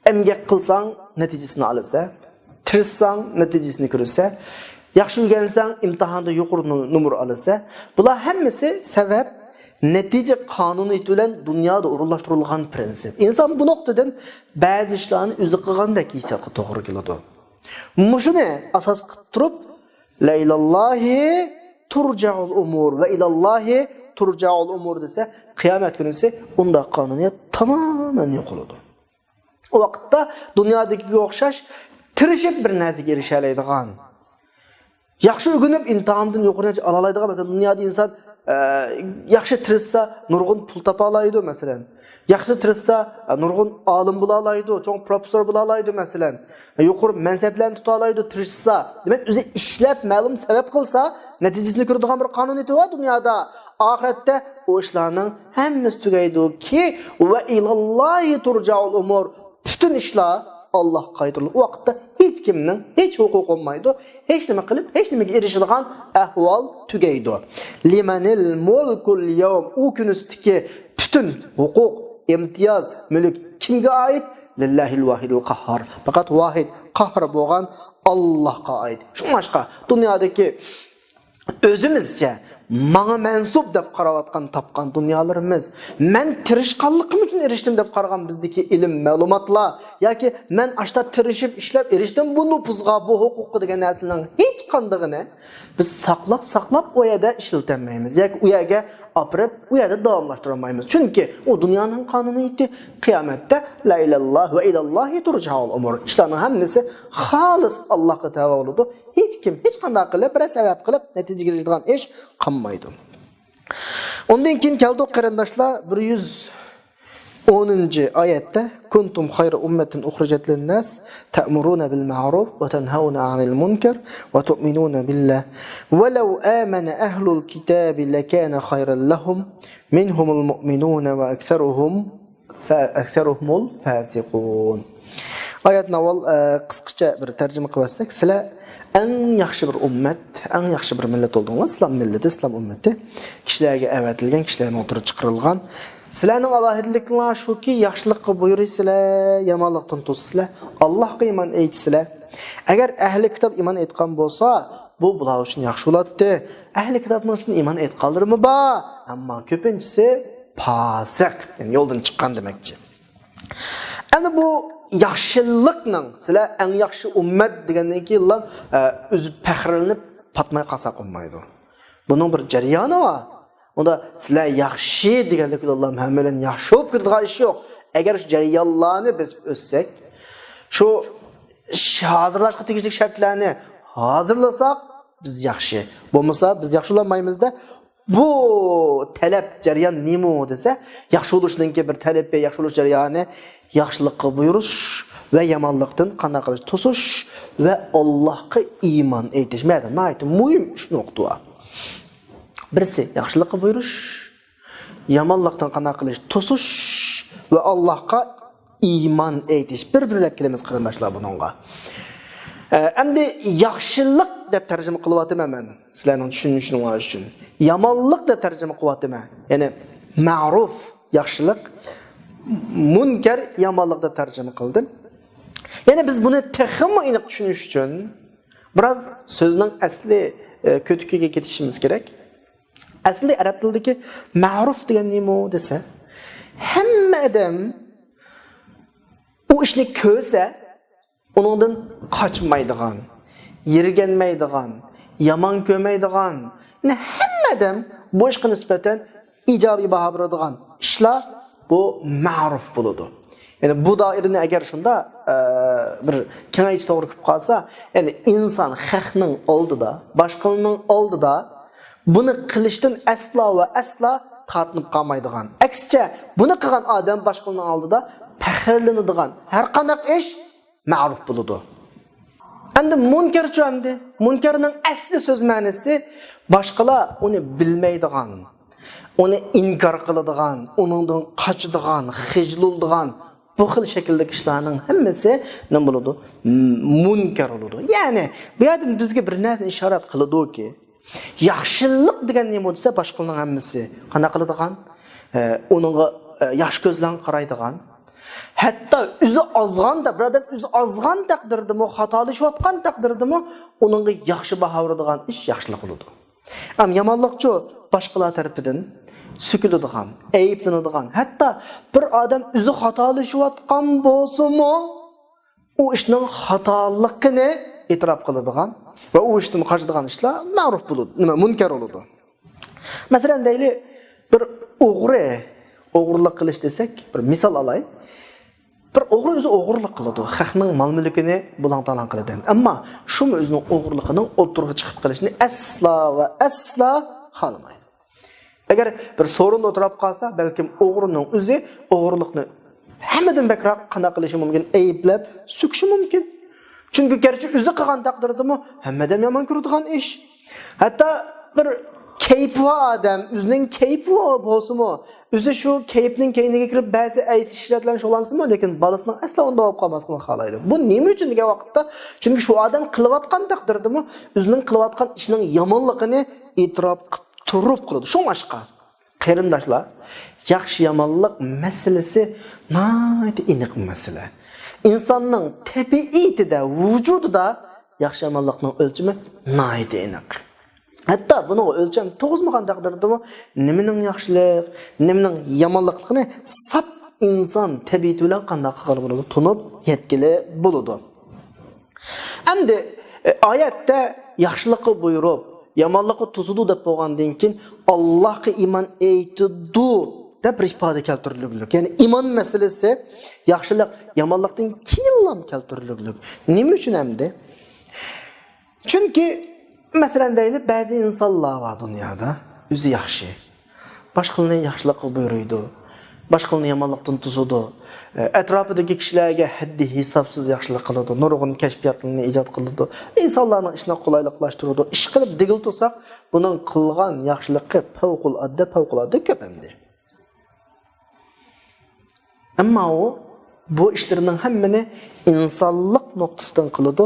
ئەمگەك قىلساڭ، نەتىجىسىنى ئالىسەن. تىرىشساڭ، نەتىجىسىنى كۆرىسەن. ياخشى ئۆگەنسەڭ، ئىمتىھاندا يۇقىرى نو-، نومۇر ئالىسەن. بۇلار ھەممىسى سەۋەب، نەتىجە قانۇنىيىتى بىلەن دۇنيادا ئورۇنلاشتۇرۇلغان پىرىنسىپ. ئىنسان بۇ نۇقتىدىن بەزى ئىشلارنى ئۆزى قىلغاندەك ھېسسىياتقا توغرا كېلىدۇ. مۇشۇنى ئاساس قىلىپ تۇرۇپ، لا ئىلاللاھى تۇرجەئۇل ئۇمۇر ۋە ئىلاللاھى تۇرجەئۇل ئۇمۇر دېسە، قىيامەت كۈنىسى ئۇنداق قانۇنىيەت تامامەن يوقىلىدۇ. ئۇ ۋاقىتتا دۇنيادىكىگە ئوخشاش تىرىشىپ بىر نەرسىگە ئېرىشەلەيدىغان، ياخشى ئۆگىنىپ ئىمتىھاندىن يۇقىرى نەتىجە ئالالايدىغان، مەسىلەن، دۇنيادا ئىنسان، ئە، ياخشى تىرىشسا نۇرغۇن پۇل تاپالايدۇ، مەسىلەن. ياخشى تىرىشسا، ئە، نۇرغۇن ئالىم بولالايدۇ، چوڭ پروفېسسور بولالايدۇ، مەسىلەن. يۇقىرى مەنسەپلەرنى تۇتالايدۇ، تىرىشسا. دېمەك، ئۆزى ئىشلەپ، مەلۇم سەۋەب قىلسا، نەتىجىسىنى كۆرىدىغان بىر قانۇنىيىتى بار دۇنيادا. ئاخىرەتتە ئۇ ئىشلارنىڭ ھەممىسى تۈگەيدۇكى، ۋە ئىلاللاھى تۇرجەئۇل ئۇمۇر. پۈتۈن ئىشلار ئاللاھقا قايتۇرۇلىدۇ. ئۇ ۋاقىتتا ھېچ كىمنىڭ ھېچ ھوقۇقى بولمايدۇ. ھېچ نېمە قىلىپ، ھېچ نېمىگە ئېرىشىدىغان ئەھۋال تۈگەيدۇ. لىمەنىل مۇلكۇل يەۋم. ئۇ كۈنىسىدىكى پۈتۈن ھوقۇق، ئىمتىياز، مۈلۈك كىمگە ئائىت؟ لىللاھىل ۋاھىدىل قاھھار. پەقەت ۋاھىد، قاھھار بولغان ئاللاھقا ئائىت. شۇڭلاشقا دۇنيادىكى ئۆزىمىزچە ماڭا مەنسۇپ دەپ قاراۋاتقان تاپقان دۇنيالىرىمىز، مەن تىرىشقانلىقىم ئۈچۈن ئېرىشتىم دەپ قارىغان بىزدىكى ئىلىم، مەلۇماتلار ياكى مەن ئاشتا تىرىشىپ ئىشلەپ ئېرىشتىم بۇ نوپۇزغا، بۇ ھوقۇققا دېگەن نەرسىنىڭ ھېچقاندىقىنى بىز ساقلاپ، ساقلاپ ئۇ يەردە ئىشلىتەلمەيمىز ياكى ئۇ يەرگە ئاپىرىپ ئۇ يەردە داۋاملاشتۇرالمايمىز. چۈنكى ئۇ دۇنيانىڭ قانۇنىيىتى، قىيامەتتە لا ئىلەللاھ ۋە ئىلەللاھى تۇرجەئۇل ئۇمۇر. ئىشلارنىڭ ھەممىسى خالىس ئاللاھقا تەۋە بولىدۇ. ھېچ كىم ھېچقانداق قىلىپ، بىرەر سەۋەب قىلىپ نەتىجىگە ئېرىشىدىغان ئىش قالمايدۇ. ئۇندىن كېيىن كەلدۇق، قېرىنداشلار، بىر يۈز ئونىنچى ئايەتتە، كۇنتۇم خەيرە ئۇممەتىن ئۇخرىجەت لىنناس تەئمۇرۇنە بىل مەئرۇف ۋە تەنھەۋنە ئەنىل مۇنكەر ۋە تۇئمىنۇنە بىللاھ ۋەلەۋ ئامەنە ئەھلۇل كىتابى لەكانە خەيرەن لەھۇم مىنھۇمۇل مۇئمىنۇنە ۋە ئەكسەرۇھۇم فە-، ئەكسەرۇھۇمۇل فاسىقۇن. ئايەتنى ئاۋۋال، ئە، قىسقىچە بىر تەرجىمە قىلىۋەتسەك، سىلەر ئەڭ ياخشى بىر ئۈممەت، ئەڭ ياخشى بىر مىللەت بولدۇڭلار، ئىسلام مىللىتى، ئىسلام ئۈممىتى. كىشىلەرگە ئەۋەتىلگەن، كىشىلەرنىڭ ئوتتۇرىغا چىقىرىلغان. سىلەرنىڭ ئالاھىدىلىكىڭلار شۇكى، ياخشىلىققا بۇيرۇيسىلەر، يامانلىقتىن توسىسىلەر، ئاللاھقا ئىمان ئېيتىسىلەر. ئەگەر ئەھلى كىتاب ئىمان ئېيتقان بولسا، بۇ بۇلار ئۈچۈن ياخشى بولاتتى. ئەھلى كىتابنىڭ ئىچىدە ئىمان ئېيتقانلىرىمۇ بار، ئەمما كۆپىنچىسى پاسىق، يەنى يولدىن چىققان دېمەكچى. ئەمدى بۇ ياخشىلىقنىڭ، سىلەر ئەڭ ياخشى ئۈممەت دېگەندىن كېيىنلا، ئە، ئۆزى پەخىرلىنىپ، پاتماي قالساق بولمايدۇ. بۇنىڭ بىر جەريانى بار. ئۇندا سىلەر ياخشى دېگەنلىك بىلەن ھەممەيلەن ياخشى بولۇپ كېتىدىغان ئىش يوق. ئەگەر شۇ جەريانلارنى بېسىپ ئۆتسەك، شۇ ش-، ھازىرلاشقا تېگىشلىك شەرتلەرنى ھازىرلىساق، بىز ياخشى. بولمىسا، بىز ياخشى بولالمايمىز-دە. بۇ تەلەپ جەريان نېمە دېسە، ياخشى بولۇشنىڭكى بىر تەلىپى، ياخشى بولۇش جەريانى ياخشىلىققا بۇيرۇش ۋە يامانلىقتىن قانداق قىلىش، توسۇش ۋە ئاللاھقا ئىمان ئېيتىش. مەدە ناھايىتى مۇھىم ئۈچ نۇقتا بار. بىرسى ياخشىلىققا بۇيرۇش، يامانلىقتىن قانداق قىلىش، توسۇش ۋە ئاللاھقا ئىمان ئېيتىش. بىر-بىرلەپ كېلىمىز قېرىنداشلار بۇنىڭغا. ئە، ئەمدى ياخشىلىق دەپ تەرجىمە قىلىۋاتىمەن مەن، سىلەرنىڭ چۈشىنىشىڭلار ئۈچۈن. يامانلىق دەپ تەرجىمە قىلىۋاتىمەن. يەنى مەرۇپ ياخشىلىق، مۇنكەر يامانلىق دەپ تەرجىمە قىلدىم. يەنى بىز بۇنى تېخىمۇ ئېنىق چۈشىنىش ئۈچۈن بىراز سۆزنىڭ ئەسلى، ئە، كۆتۈكىگە كېتىشىمىز كېرەك. ئەسلى ئەرەب تىلىدىكى مەرۇپ دېگەن نېمە دېسە، ھەممە ئادەم ئۇ ئىشنى كۆرسە، ئۇنىڭدىن قاچمايدىغان، يىرگەنمەيدىغان، يامان كۆرمەيدىغان، يەنى ھەممە ئادەم بۇ ئىشقا نىسبەتەن ئىجابىي باھا بېرىدىغان ئىشلار بۇ مەرۇپ بولىدۇ. يەنى بۇ دائىرىنى ئەگەر شۇنداق، ئە، بىر كېڭەيتسە توغرا كېلىپ قالسا، يەنى ئىنسان خەقنىڭ ئالدىدا، باشقىلارنىڭ ئالدىدا بۇنى قىلىشتىن ئەسلا ۋە ئەسلا تارتىنىپ قالمايدىغان. ئەكسىچە، بۇنى قىلغان ئادەم باشقىلارنىڭ ئالدىدا پەخىرلىنىدىغان. ھەر قانداق ئىش مەرۇپ بولىدۇ. ئەمدى مۇنكەرچۇ ئەمدى؟ مۇنكەرنىڭ ئەسلى سۆز مەنىسى باشقىلار ئۇنى بىلمەيدىغان، ئۇنى ئىنكار قىلىدىغان، ئۇنىڭدىن قاچىدىغان، خىجىل بولىدىغان بۇ خىل شەكىلدىكى ئىشلارنىڭ ھەممىسى نېمە بولىدۇ؟ م-، مۇنكەر بولىدۇ. يەنى بۇ يەردىن بىزگە بىر نەرسىنى ئىشارەت قىلىدۇكى، ياخشىلىق دېگەن نېمە دېسە، باشقىلارنىڭ ھەممىسى قانداق قىلىدىغان؟ ئە، ئۇنىڭغا، ئە، ياخشى كۆز بىلەن قارايدىغان. ھەتتا ئۆزى ئازغاندا، بىر ئادەم ئۆزى ئازغان تەقدىردىمۇ، خاتالىشىۋاتقان تەقدىردىمۇ ئۇنىڭغا ياخشى باھا بېرىدىغان ئىش ياخشىلىق بولىدۇ. ئەم يامانلىقچۇ؟ باشقىلار تەرىپىدىن سۆكۈلىدىغان، ئەيىبلىنىدىغان، ھەتتا بىر ئادەم ئۆزى خاتالىشىۋاتقان بولسىمۇ، ئۇ ئىشنىڭ خاتالىقىنى ئېتىراپ قىلىدىغان ۋە ئۇ ئىشتىن قاچىدىغان ئىشلار مەرۇپ بولىدۇ، نېمە، مۇنكەر بولىدۇ. مەسىلەن، دەيلى، بىر ئوغرى، ئوغرىلىق قىلىش دېسەك، بىر مىسال ئالاي. بىر ئوغرى ئۆزى ئوغرىلىق قىلىدۇ، خەقنىڭ مال-مۈلكىنى بۇلاڭ-تالاڭ قىلىدۇ. ئەمما شۇمۇ ئۆزىنىڭ ئوغرىلىقىنىڭ ئوتتۇرىغا چىقىپ قېلىشىنى ئەسلا ۋە ئەسلا خالىمايدۇ. ئەگەر بىر سورۇندا ئولتۇراپ قالسا، بەلكىم ئوغرىنىڭ ئۆزى ئوغرىلىقنى ھەممىدىن بەكرەك قانداق قىلىشى مۇمكىن؟ ئەيىبلەپ سۆكۈشى مۇمكىن. چۈنكى گەرچە ئۆزى قىلغان تەقدىردىمۇ ھەممە ئادەم يامان كۆرىدىغان ئىش. ھەتتا بىر كەيپى بار ئادەم، ئۆزىنىڭ كەيپى بولسىمۇ، ئۆزى شۇ كەيپنىڭ كەينىگە كىرىپ، بەزى ئەيسى ئىشلار بىلەن شۇغۇللانسىمۇ، لېكىن بالىسىنىڭ ئەسلا ئۇنداق بولۇپ قالماسلىقىنى خالايدۇ. بۇ نېمە ئۈچۈن دېگەن ۋاقىتتا، چۈنكى شۇ ئادەم قىلىۋاتقان تەقدىردىمۇ ئۆزىنىڭ قىلىۋاتقان ئىشىنىڭ يامانلىقىنى ئېتىراپ قىلىپ تۇرۇپ قىلىدۇ. شۇڭلاشقا، قېرىنداشلار، ياخشى-يامانلىق مەسىلىسى ناھايىتى ئېنىق مەسىلە. ئىنساننىڭ تەبىئىتىدە، ۋۇجۇدىدا ياخشى-يامانلىقنىڭ ئۆلچىمى ناھايىتى ئېنىق. ھەتتا بۇنىڭغا ئۆلچەم تۇرغۇزمىغان تەقدىردىمۇ، نېمىنىڭ ياخشىلىق، نېمىنىڭ يامانلىقلىقىنى ساپ ئىنسان تەبىئىتى بىلەن قانداق قىلغىلى بولىدۇ، تونۇپ يەتكىلى بولىدۇ. ئەمدى، ئە، ئايەتتە ياخشىلىققا بۇيرۇپ، يامانلىققا توسىدۇ دەپ بولغاندىن كېيىن، ئاللاھقا ئىمان ئېيتىدۇ دەپ بىر ئىپادە كەلتۈرۈلگۈلۈك. يەنى ئىمان مەسىلىسى ياخشىلىق، يامانلىقتىن كېيىنلا كەلتۈرۈلگۈلۈك. نېمە ئۈچۈن ئەمدى؟ چۈنكى، مەسىلەن، دەيلى، بەزى ئىنسانلار بار دۇنيادا، ئۆزى ياخشى. باشقىلارنى ياخشىلىققا بۇيرۇيدۇ. باشقىلارنى يامانلىقتىن توسىدۇ. ئەتراپىدىكى كىشىلەرگە ھەددى ھېسابسىز ياخشىلىق قىلىدۇ. نۇرغۇن كەشپىياتلارنى ئىجاد قىلىدۇ. ئىنسانلارنىڭ ئىشىنى قولايلىقلاشتۇرىدۇ. ئىشقىلىپ دېگىلى تۇرساق، بۇنىڭ قىلغان ياخشىلىقى پەۋقۇلئاددە، پەۋقۇلئاددە كۆپ ئەمدى. ئەمما ئۇ بۇ ئىشلىرىنىڭ ھەممىنى ئىنسانلىق نۇقتىسىدىن قىلىدۇ،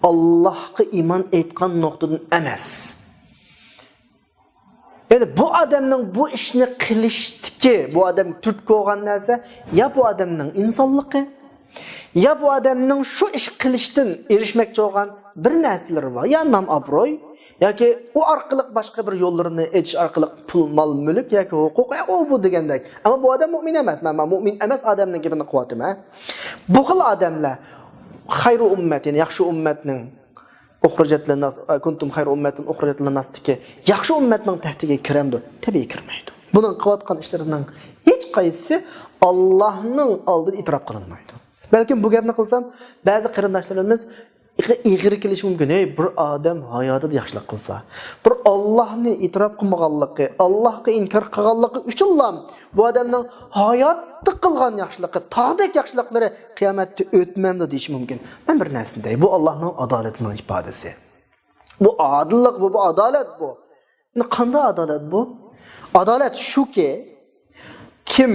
ئاللاھقا ئىمان ئېيتقان نۇقتىدىن ئەمەس. يەنى بۇ ئادەمنىڭ بۇ ئىشنى قىلىشتىكى، بۇ ئادەم تۈرتكە بولغان نەرسە يا بۇ ئادەمنىڭ ئىنسانلىقى، يا بۇ ئادەمنىڭ شۇ ئىش قىلىشتىن ئېرىشمەكچى بولغان بىر نەرسىلىرى بار، يا نام-ئابروي، ياكى ئۇ ئارقىلىق باشقا بىر يوللىرىنى ئېچىش ئارقىلىق پۇل، مال-مۈلۈك ياكى ھوقۇق، يا ئۇ بۇ دېگەندەك. ئەمما بۇ ئادەم مۇئمىن ئەمەس. مەن، مەن مۇئمىن ئەمەس ئادەمنىڭ گېپىنى قىلىۋاتىمەن. بۇ خىل ئادەملەر خەيرۇ ئۈممەت، يەنى ياخشى ئۈممەتنىڭ «ئۇخرىجەت لىنناس، كۇنتۇم خەيرە ئۇممەتىن ئۇخرىجەت لىنناستىكى ياخشى ئۇممەتنىڭ تەھتىگە كىرەمدۇ؟ تەبىئىي كىرمەيدۇ. بۇنىڭ قىلىۋاتقان ئىشلىرىنىڭ ھېچقايسىسى ئاللاھنىڭ ئالدىدا ئېتىراپ قىلىنمايدۇ.» بەلكىم بۇ گەپنى قىلسام، بەزى قېرىنداشلىرىمىز ئېغىر كېلىشى مۇمكىن. ھەي، بىر ئادەم ھاياتىدا ياخشىلىق قىلسا، بىر ئاللاھنى ئېتىراپ قىلمىغانلىقى، ئاللاھقا ئىنكار قىلغانلىقى ئۈچۈنلا بۇ ئادەمنىڭ ھاياتتا قىلغان ياخشىلىقى، تاغدەك ياخشىلىقلىرى قىيامەتتە ئۆتمەمدۇ دېيىشى مۇمكىن. مەن بىر نەرسىنى دەي، بۇ ئاللاھنىڭ ئادالىتىنىڭ ئىپادىسى. بۇ ئادىللىق، بۇ، بۇ ئادالەت بۇ. ئەمدى قانداق ئادالەت بۇ؟ ئادالەت شۇكى، كىم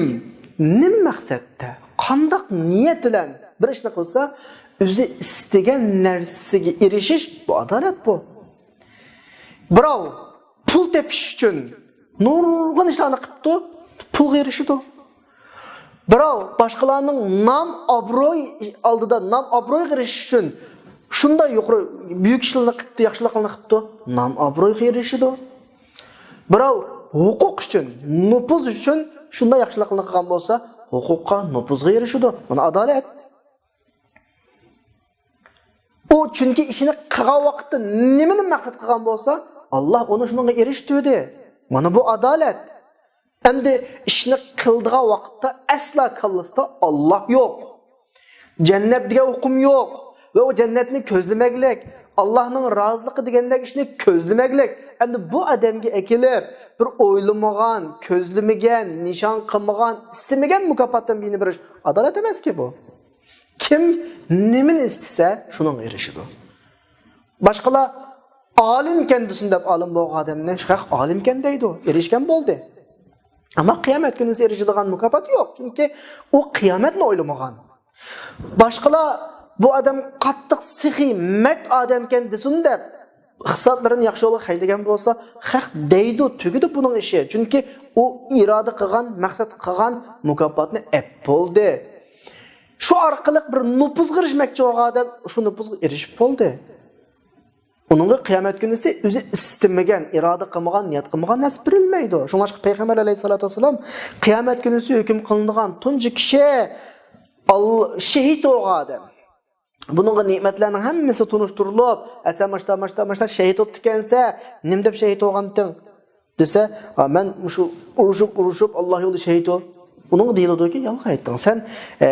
نېمە مەقسەتتە، قانداق نىيەت بىلەن بىر ئىشنى قىلسا، ئۆزى ئىستىگەن نەرسىگە ئېرىشىش، بۇ ئادالەت بۇ. بىراۋ پۇل تېپىش ئۈچۈن نۇرغۇن ئىشلارنى قىپتۇ، پۇلغا ئېرىشىدۇ. بىراۋ باشقىلارنىڭ نام ئابروي ئالدىدا، نام ئابرويغا ئېرىشىش ئۈچۈن شۇنداق يۇقىرى، بۈيۈك ئىشلارنى قىپتۇ، ياخشىلىقلارنى قىپتۇ، نام ئابرويغا ئېرىشىدۇ. بىراۋ ھوقۇق ئۈچۈن، نوپۇز ئۈچۈن شۇنداق ياخشىلىقلارنى قىلغان بولسا، ھوقۇققا، نوپۇزغا ئېرىشىدۇ. مانا ئادالەت. ئۇ چۈنكى ئىشىنى قىلغان ۋاقىتتا نېمىنى مەقسەت قىلغان بولسا، ئاللاھ ئۇنى شۇنىڭغا ئېرىشتۈردى. مانا بۇ ئادالەت. ئەمدى ئىشنى قىلىدىغان ۋاقىتتا ئەسلا كاللىسىدا ئاللاھ يوق. جەننەت دېگەن ئۇقۇم يوق. ۋە ئۇ جەننەتنى كۆزلىمەكلىك، ئاللاھنىڭ رازىلىقى دېگەندەك ئىشنى كۆزلىمەكلىك. ئەمدى بۇ ئادەمگە ئەكېلىپ، بىر ئويلىمىغان، كۆزلىمىگەن، نىشان قىلمىغان، ئىستىمىگەن مۇكاپاتتىن بىرنى بېرىش ئادالەت ئەمەسكى بۇ. كىم نېمىنى ئىستىسە، شۇنىڭغا ئېرىشىدۇ. باشقىلار ئالىمكەن دېسۇن دەپ ئالىم بولغان ئادەمنى شەيخ ئالىمكەن دەيدۇ، ئېرىشكەن بولدى. ئەمما قىيامەت كۈنىسى ئېرىشىدىغان مۇكاپات يوق، چۈنكى ئۇ قىيامەتنى ئويلىمىغان. باشقىلار بۇ ئادەم قاتتىق سېخىي، مەرد ئادەمكەن دېسۇن دەپ، ئىقتىسادلىرىنى ياخشى يولغا خەجلىگەن بولسا، خەق دەيدۇ، تۈگىدى بۇنىڭ ئىشى. چۈنكى ئۇ ئىرادە قىلغان، مەقسەت قىلغان مۇكاپاتنى ئەپ بولدى. شۇ ئارقىلىق بىر نوپۇزغا ئېرىشمەكچى بولغان ئادەم شۇ نوپۇزغا ئېرىشىپ بولدى. ئۇنىڭغا قىيامەت كۈنىسى ئۆزى ئىستىمىگەن، ئىرادە قىلمىغان، نىيەت قىلمىغان نەرسە بېرىلمەيدۇ. شۇڭلاشقا پەيغەمبەر ئەلەيھىسسالاتۇ ۋەسسالام قىيامەت كۈنىسى ھۆكۈم قىلىنىدىغان تۇنجى كىشى ئال-، شېھىت بولغان ئادەم. بۇنىڭغا نېمەتلەرنىڭ ھەممىسى تونۇشتۇرۇلۇپ، ئە، سەن ماشتا، ماشتا، ماشتا شېھىت بوپتىكەنسەن، نېمە دەپ شېھىت بولغانتىڭ؟ دېسە، «ھا، مەن مۇشۇ ئۇرۇشۇپ، ئۇرۇشۇپ، ئاللا يولىدا شېھىت بول.» ئۇنىڭغا دېيىلىدۇكى، يالغان ئېيتتىڭ. سەن، ئە،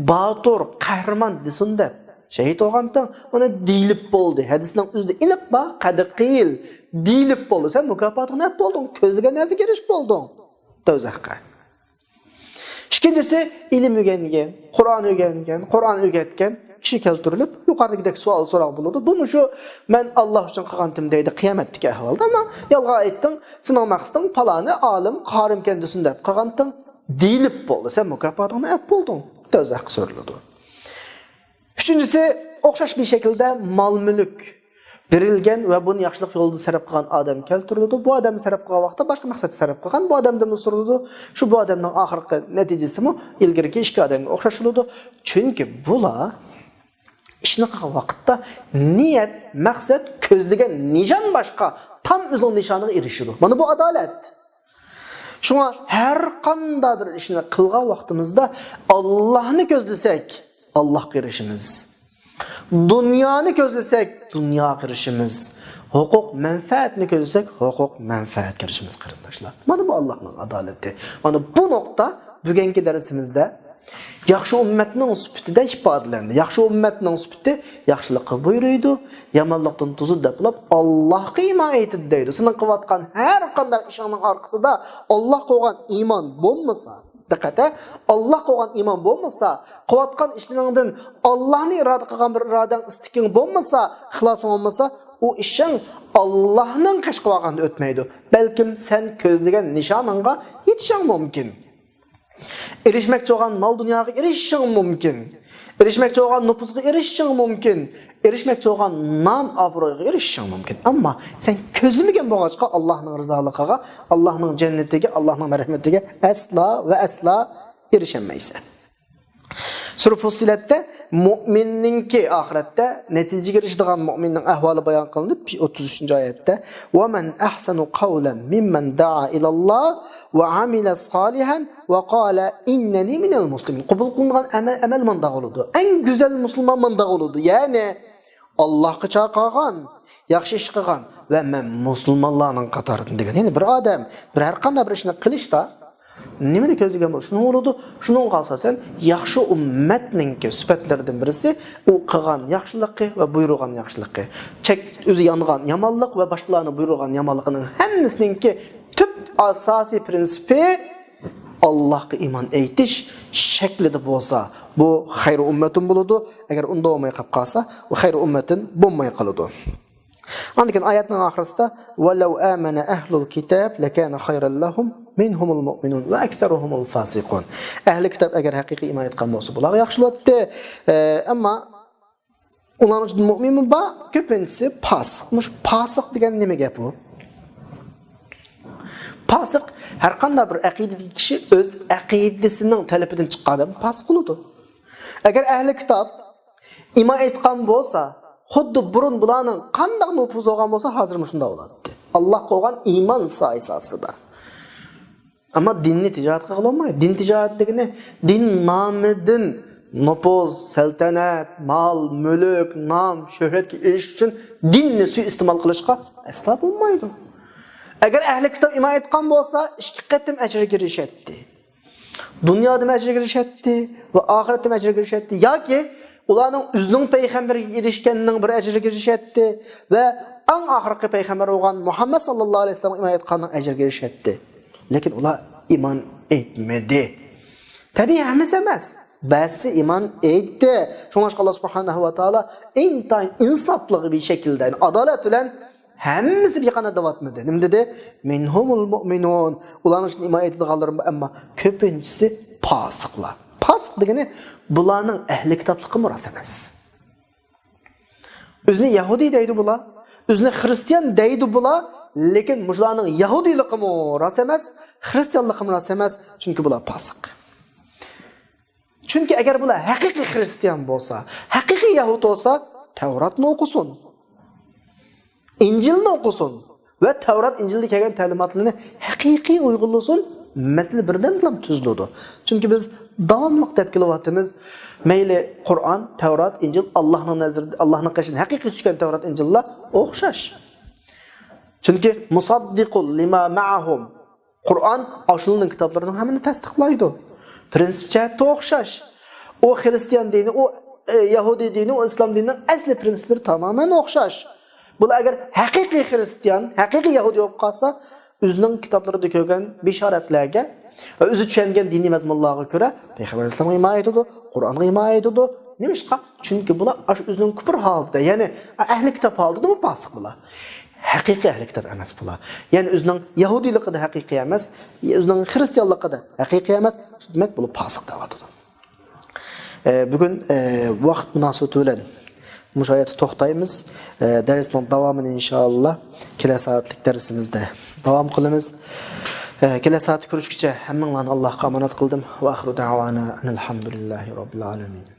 باتۇر، قەھرىمان دېسۇن دەپ شېھىت بولغانتىڭ، ئۇنى دېيىلىپ بولدى. ھەدىسنىڭ ئۆزىدە ئېنىق بار، قەدىقىل دېيىلىپ بولدى. سەن مۇكاپاتىڭنى ئەپ بولدۇڭ، كۆزلىگەن نەرسىگە ئېرىشىپ بولدۇڭ. دوزاخقا. ئىككىنچىسى، ئىلىم ئۆگەنگەن، قۇرئان ئۆگەنگەن، قۇرئان ئۆگەتكەن كىشى كەلتۈرۈلۈپ، يۇقىرىدىكىدەك سوئال سوراق بولىدۇ. بۇمۇ شۇ، «مەن ئاللا ئۈچۈن قىلغانتىم» دەيدۇ قىيامەتتىكى ئەھۋالدا. ئەمما يالغان ئېيتتىڭ، سېنىڭ مەقسىتىڭ پالانى ئالىم، قارىمكەن دېسۇن دەپ قىلغانتىڭ، دېيىلىپ بولدى. سەن مۇكاپاتىڭنى ئەپ بولدۇڭ دوزاخقا سۆرىلىدۇ. ئۈچىنچىسى، ئوخشاش بىر شەكىلدە مال-مۈلۈك بېرىلگەن ۋە بۇنى ياخشىلىق يولىدا سەرپ قىلغان ئادەم كەلتۈرۈلىدۇ. بۇ ئادەمنى سەرپ قىلغان ۋاقىتتا باشقا مەقسەتتە سەرپ قىلغان، بۇ ئادەمدىنمۇ سورىلىدۇ. شۇ بۇ ئادەمنىڭ ئاخىرقى نەتىجىسىمۇ ئىلگىرىكى ئىككى ئادەمگە ئوخشاش بولىدۇ. چۈنكى بۇلار ئىشنى قىلغان ۋاقىتتا نىيەت، مەقسەت، كۆزلىگەن نىشان باشقا، تام ئۆزىنىڭ نىشانىغا ئېرىشىدۇ. مانا بۇ ئادالەت. شۇڭا ھەر قانداق بىر ئىشنى قىلغان ۋاقتىمىزدا ئاللاھنى كۆزلىسەك، ئاللاھقا ئېرىشىمىز. دۇنيانى كۆزلىسەك، دۇنياغا ئېرىشىمىز. ھوقۇق مەنپەئەتنى كۆزلىسەك، ھوقۇق مەنپەئەتكە ئېرىشىمىز، قېرىنداشلار. مانا بۇ ئاللاھنىڭ ئادالىتى. مانا بۇ نۇقتا بۈگۈنكى دەرسىمىزدە ياخشى ئۈممەتنىڭ سۈپىتىدە ئىپادىلەندى. ياخشى ئۈممەتنىڭ سۈپىتى ياخشىلىققا بۇيرۇيدۇ، يامانلىقتىن توسىدۇ دەپ قىلىپ، ئاللاھقا ئىمان ئېيتىدۇ دەيدۇ. سېنىڭ قىلىۋاتقان ھەر قانداق ئىشىڭنىڭ ئارقىسىدا ئاللاھقا بولغان ئىمان بولمىسا، دىققەت ھە، ئاللاھقا بولغان ئىمان بولمىسا، قىلىۋاتقان ئىشلىرىڭدىن ئاللاھنى ئىرادە قىلغان بىر ئىرادەڭ، ئىستىكىڭ بولمىسا، ئىخلاسىڭ بولمىسا، ئۇ ئىشىڭ ئاللاھنىڭ قېشىغا بارغاندا ئۆتمەيدۇ. بەلكىم سەن كۆزلىگەن نىشانىڭغا يېتىشىڭ مۇمكىن. ئېرىشمەكچى بولغان مال-دۇنياغا ئېرىشىشىڭ مۇمكىن. ئېرىشمەكچى بولغان نوپۇزغا ئېرىشىشىڭ مۇمكىن. ئېرىشمەكچى بولغان نام-ئابرويغا ئېرىشىشىڭ مۇمكىن. ئەمما سەن كۆزلىمىگەن بولغاچقا، ئاللاھنىڭ رىزالىقىغا، ئاللاھنىڭ جەننىتىگە، ئاللاھنىڭ مەرھەمىتىگە ئەسلا ۋە ئەسلا ئېرىشەلمەيسەن. سۈرە فۇسسىلەتتە مۇئمىننىڭكى ئاخىرەتتە نەتىجىگە ئېرىشىدىغان مۇئمىننىڭ ئەھۋالى بايان قىلىنىپ، ئوتتۇز ئۈچىنچى ئايەتتە، «ومن أحسن قولا ممن دعا إلى الله وعمل صالحا وقال إنني من المسلمين.» قوبۇل قىلىنغان ئەمەل، ئەمەل مانداق بولىدۇ. ئەڭ گۈزەل مۇسۇلمان مانداق بولىدۇ. يەنى ئاللاھقا چاقىرغان، ياخشى ئىش قىلغان ۋە مەن مۇسۇلمانلارنىڭ قاتارىدىن دېگەن. يەنى بىر ئادەم بىر ھەر قانداق بىر ئىشنى قىلىشتا نېمىنى كۆزلىگەن بولسا، شۇنىڭ بولىدۇ. شۇنىڭغا ئاساسەن ياخشى ئۈممەتنىڭكى سۈپەتلىرىدىن بىرسى ئۇ قىلغان ياخشىلىقى ۋە بۇيرۇغان ياخشىلىقى، چەك، ئۆزى يانغان يامانلىق ۋە باشقىلارنى بۇيرۇغان يامانلىقىنىڭ ھەممىسىنىڭكى تۈپ ئاساسىي پرىنسىپى ئاللاھقا ئىمان ئېيتىش شەكلىدە بولسا، بۇ خەير ئۈممەتىن بولىدۇ. ئەگەر ئۇنداق بولماي قاپ قالسا، بۇ خەير ئۈممەتىن بولماي قالىدۇ. ئاندىن كېيىن ئايەتنىڭ ئاخىرىسىدا، ولو آمن أهل الكتاب لكان خيرا لهم منهم المؤمنون وأكثرهم الفاسقون. ئەھلى كىتاب ئەگەر ھەقىقىي ئىمان ئېيتقان بولسا، بۇلارغا ياخشى بولاتتى. ئە، ئەمما ئۇلارنىڭ ئىچىدە مۇئمىنمۇ بار، كۆپىنچىسى پاسىق. مۇشۇ پاسىق دېگەن نېمە گەپ ئۇ؟ پاسىق ھەر قانداق بىر ئەقىدىدىكى كىشى ئۆز ئەقىدىسىنىڭ تەلىپىدىن چىققان ئادەم پاسىق بولىدۇ. ئەگەر ئەھلى كىتاب ئىمان ئېيتقان بولسا، خۇددى بۇرۇن بۇلارنىڭ قانداق نوپۇزى بولغان بولسا، ھازىرمۇ شۇنداق بولاتتى. ئاللاھقا بولغان ئىمان سايىسى ئاستىدا. ئەمما دىننى تىجارەت قىلغىلى بولمايدۇ. دىن تىجارەت دېگىنى دىن نامىدىن نوپۇز، سەلتەنەت، مال، مۈلۈك، نام، شۆھرەتكە ئېرىشىش ئۈچۈن دىننى سۇيىئىستېمال قىلىشقا ئەسلا بولمايدۇ. ئەگەر ئەھلى كىتاب ئىمان ئېيتقان بولسا، ئىككى قېتىم ئەجىرگە ئېرىشەتتى. دۇنيادىمۇ ئەجىرگە ئېرىشەتتى ۋە ئاخىرەتتىمۇ ئەجىرگە ئېرىشەتتى. ياكى ئۇلارنىڭ ئۆزىنىڭ پەيغەمبەرگە ئېرىشكەننىڭ بىر ئەجرىگە ئېرىشەتتى ۋە ئەڭ ئاخىرقى پەيغەمبەر بولغان مۇھەممەد ساللاللاھۇ ئەلەيھى ۋەسەللەمگە ئىمان ئېيتقاننىڭ ئەجرىگە ئېرىشەتتى. لېكىن ئۇلار ئىمان ئېيتمىدى. تەبىئىي ھەممىسى ئەمەس. بەزىسى ئىمان ئېيتتى. شۇڭلاشقا ئاللا سۇبھانەھۇ ۋە تائالا ئىنتايىن ئىنساپلىق بىر شەكىلدە، يەنى ئادالەت بىلەن ھەممىسى بىر قانات دەۋاتمىدى. نېمە دېدى؟ مىنھۇمۇل مۇئمىنۇن. ئۇلارنىڭ ئىچىدە ئىمان ئېيتىدىغانلىرى بار، ئەمما كۆپىنچىسى پاسىقلار. پاسىق دېگىنى بۇلارنىڭ ئەھلى كىتابلىقىمۇ راست ئەمەس. ئۆزىنى يەھۇدىي دەيدۇ بۇلار، ئۆزىنى خرىستىيان دەيدۇ بۇلار، لېكىن مۇشۇلارنىڭ يەھۇدىيلىقىمۇ راست ئەمەس، خرىستىيانلىقىمۇ راست ئەمەس، چۈنكى بۇلار پاسىق. چۈنكى ئەگەر بۇلار ھەقىقىي خرىستىيان بولسا، ھەقىقىي يەھۇد بولسا، تەۋراتنى ئوقۇسۇن، ئىنجىلنى ئوقۇسۇن ۋە تەۋرات، ئىنجىلدە كەلگەن تەلىماتلىرىنى ھەقىقىي ئۇيغۇنلىسۇن، مەسىلە بىردەمدىلا تۈزۈلىدۇ. چۈنكى بىز داۋاملىق دەپ كېلىۋاتىمىز، مەيلى قۇرئان، تەۋرات، ئىنجىل ئاللاھنىڭ نەزىرىدە، ئاللاھنىڭ قېشىدىن ھەقىقىي چۈشكەن تەۋرات، ئىنجىللار ئوخشاش. چۈنكى مۇساددىقۇل لىما مەئەھۇم، قۇرئان ئاشۇلارنىڭ كىتابلىرىنىڭ ھەممىنى تەستىقلايدۇ. پرىنسىپ جەھەتتە ئوخشاش. ئۇ خرىستىيان دىنى، ئۇ، ئە، يەھۇدىي دىنى، ئۇ ئىسلام دىنىنىڭ ئەسلى پرىنسىپلىرى تامامەن ئوخشاش. بۇلار ئەگەر ھەقىقىي خرىستىيان، ھەقىقىي يەھۇدىي بولۇپ قالسا، ئۆزىنىڭ كىتابلىرىدا كۆرگەن بېشارەتلەرگە ۋە ئۆزى چۈشەنگەن دىنىي مەزمۇنلارغا كۆرە پەيغەمبەر ئەلەيھىسسالامغا ھىمايە ئېيتىدۇ، قۇرئانغا ھىمايە ئېيتىدۇ. نېمىشقا؟ چۈنكى بۇلار ئاشۇ ئۆزىنىڭ كۇپۇر ھالىتىدە، يەنى ئەھلى كىتاب ھالىتىدىمۇ پاسىق بۇلار. ھەقىقىي ئەھلى كىتاب ئەمەس بۇلار. يەنى ئۆزىنىڭ يەھۇدىيلىقىدا ھەقىقىي ئەمەس، ئۆزىنىڭ خرىستىيانلىقىدا ھەقىقىي ئەمەس، دېمەك بۇلار پاسىق دەۋاتىدۇ. ئە، بۈگۈن، ئە، ۋاقىت مۇناسىۋىتى بىلەن مۇشۇ يەردە توختايمىز. ئە، دەرسنىڭ داۋامىنى ئىنشائاللا كېلەر سائەتلىك دەرسىمىزدە داۋام قىلىمىز. ئە، كېلەر سائەتتە كۆرۈشكىچە ھەممىڭلارنى ئاللاھقا ئامانەت قىلدىم. ۋە ئاخىرۇ دەۋانا ئەنىل ھەمدۇلىللاھى رەببىل ئالەمىن.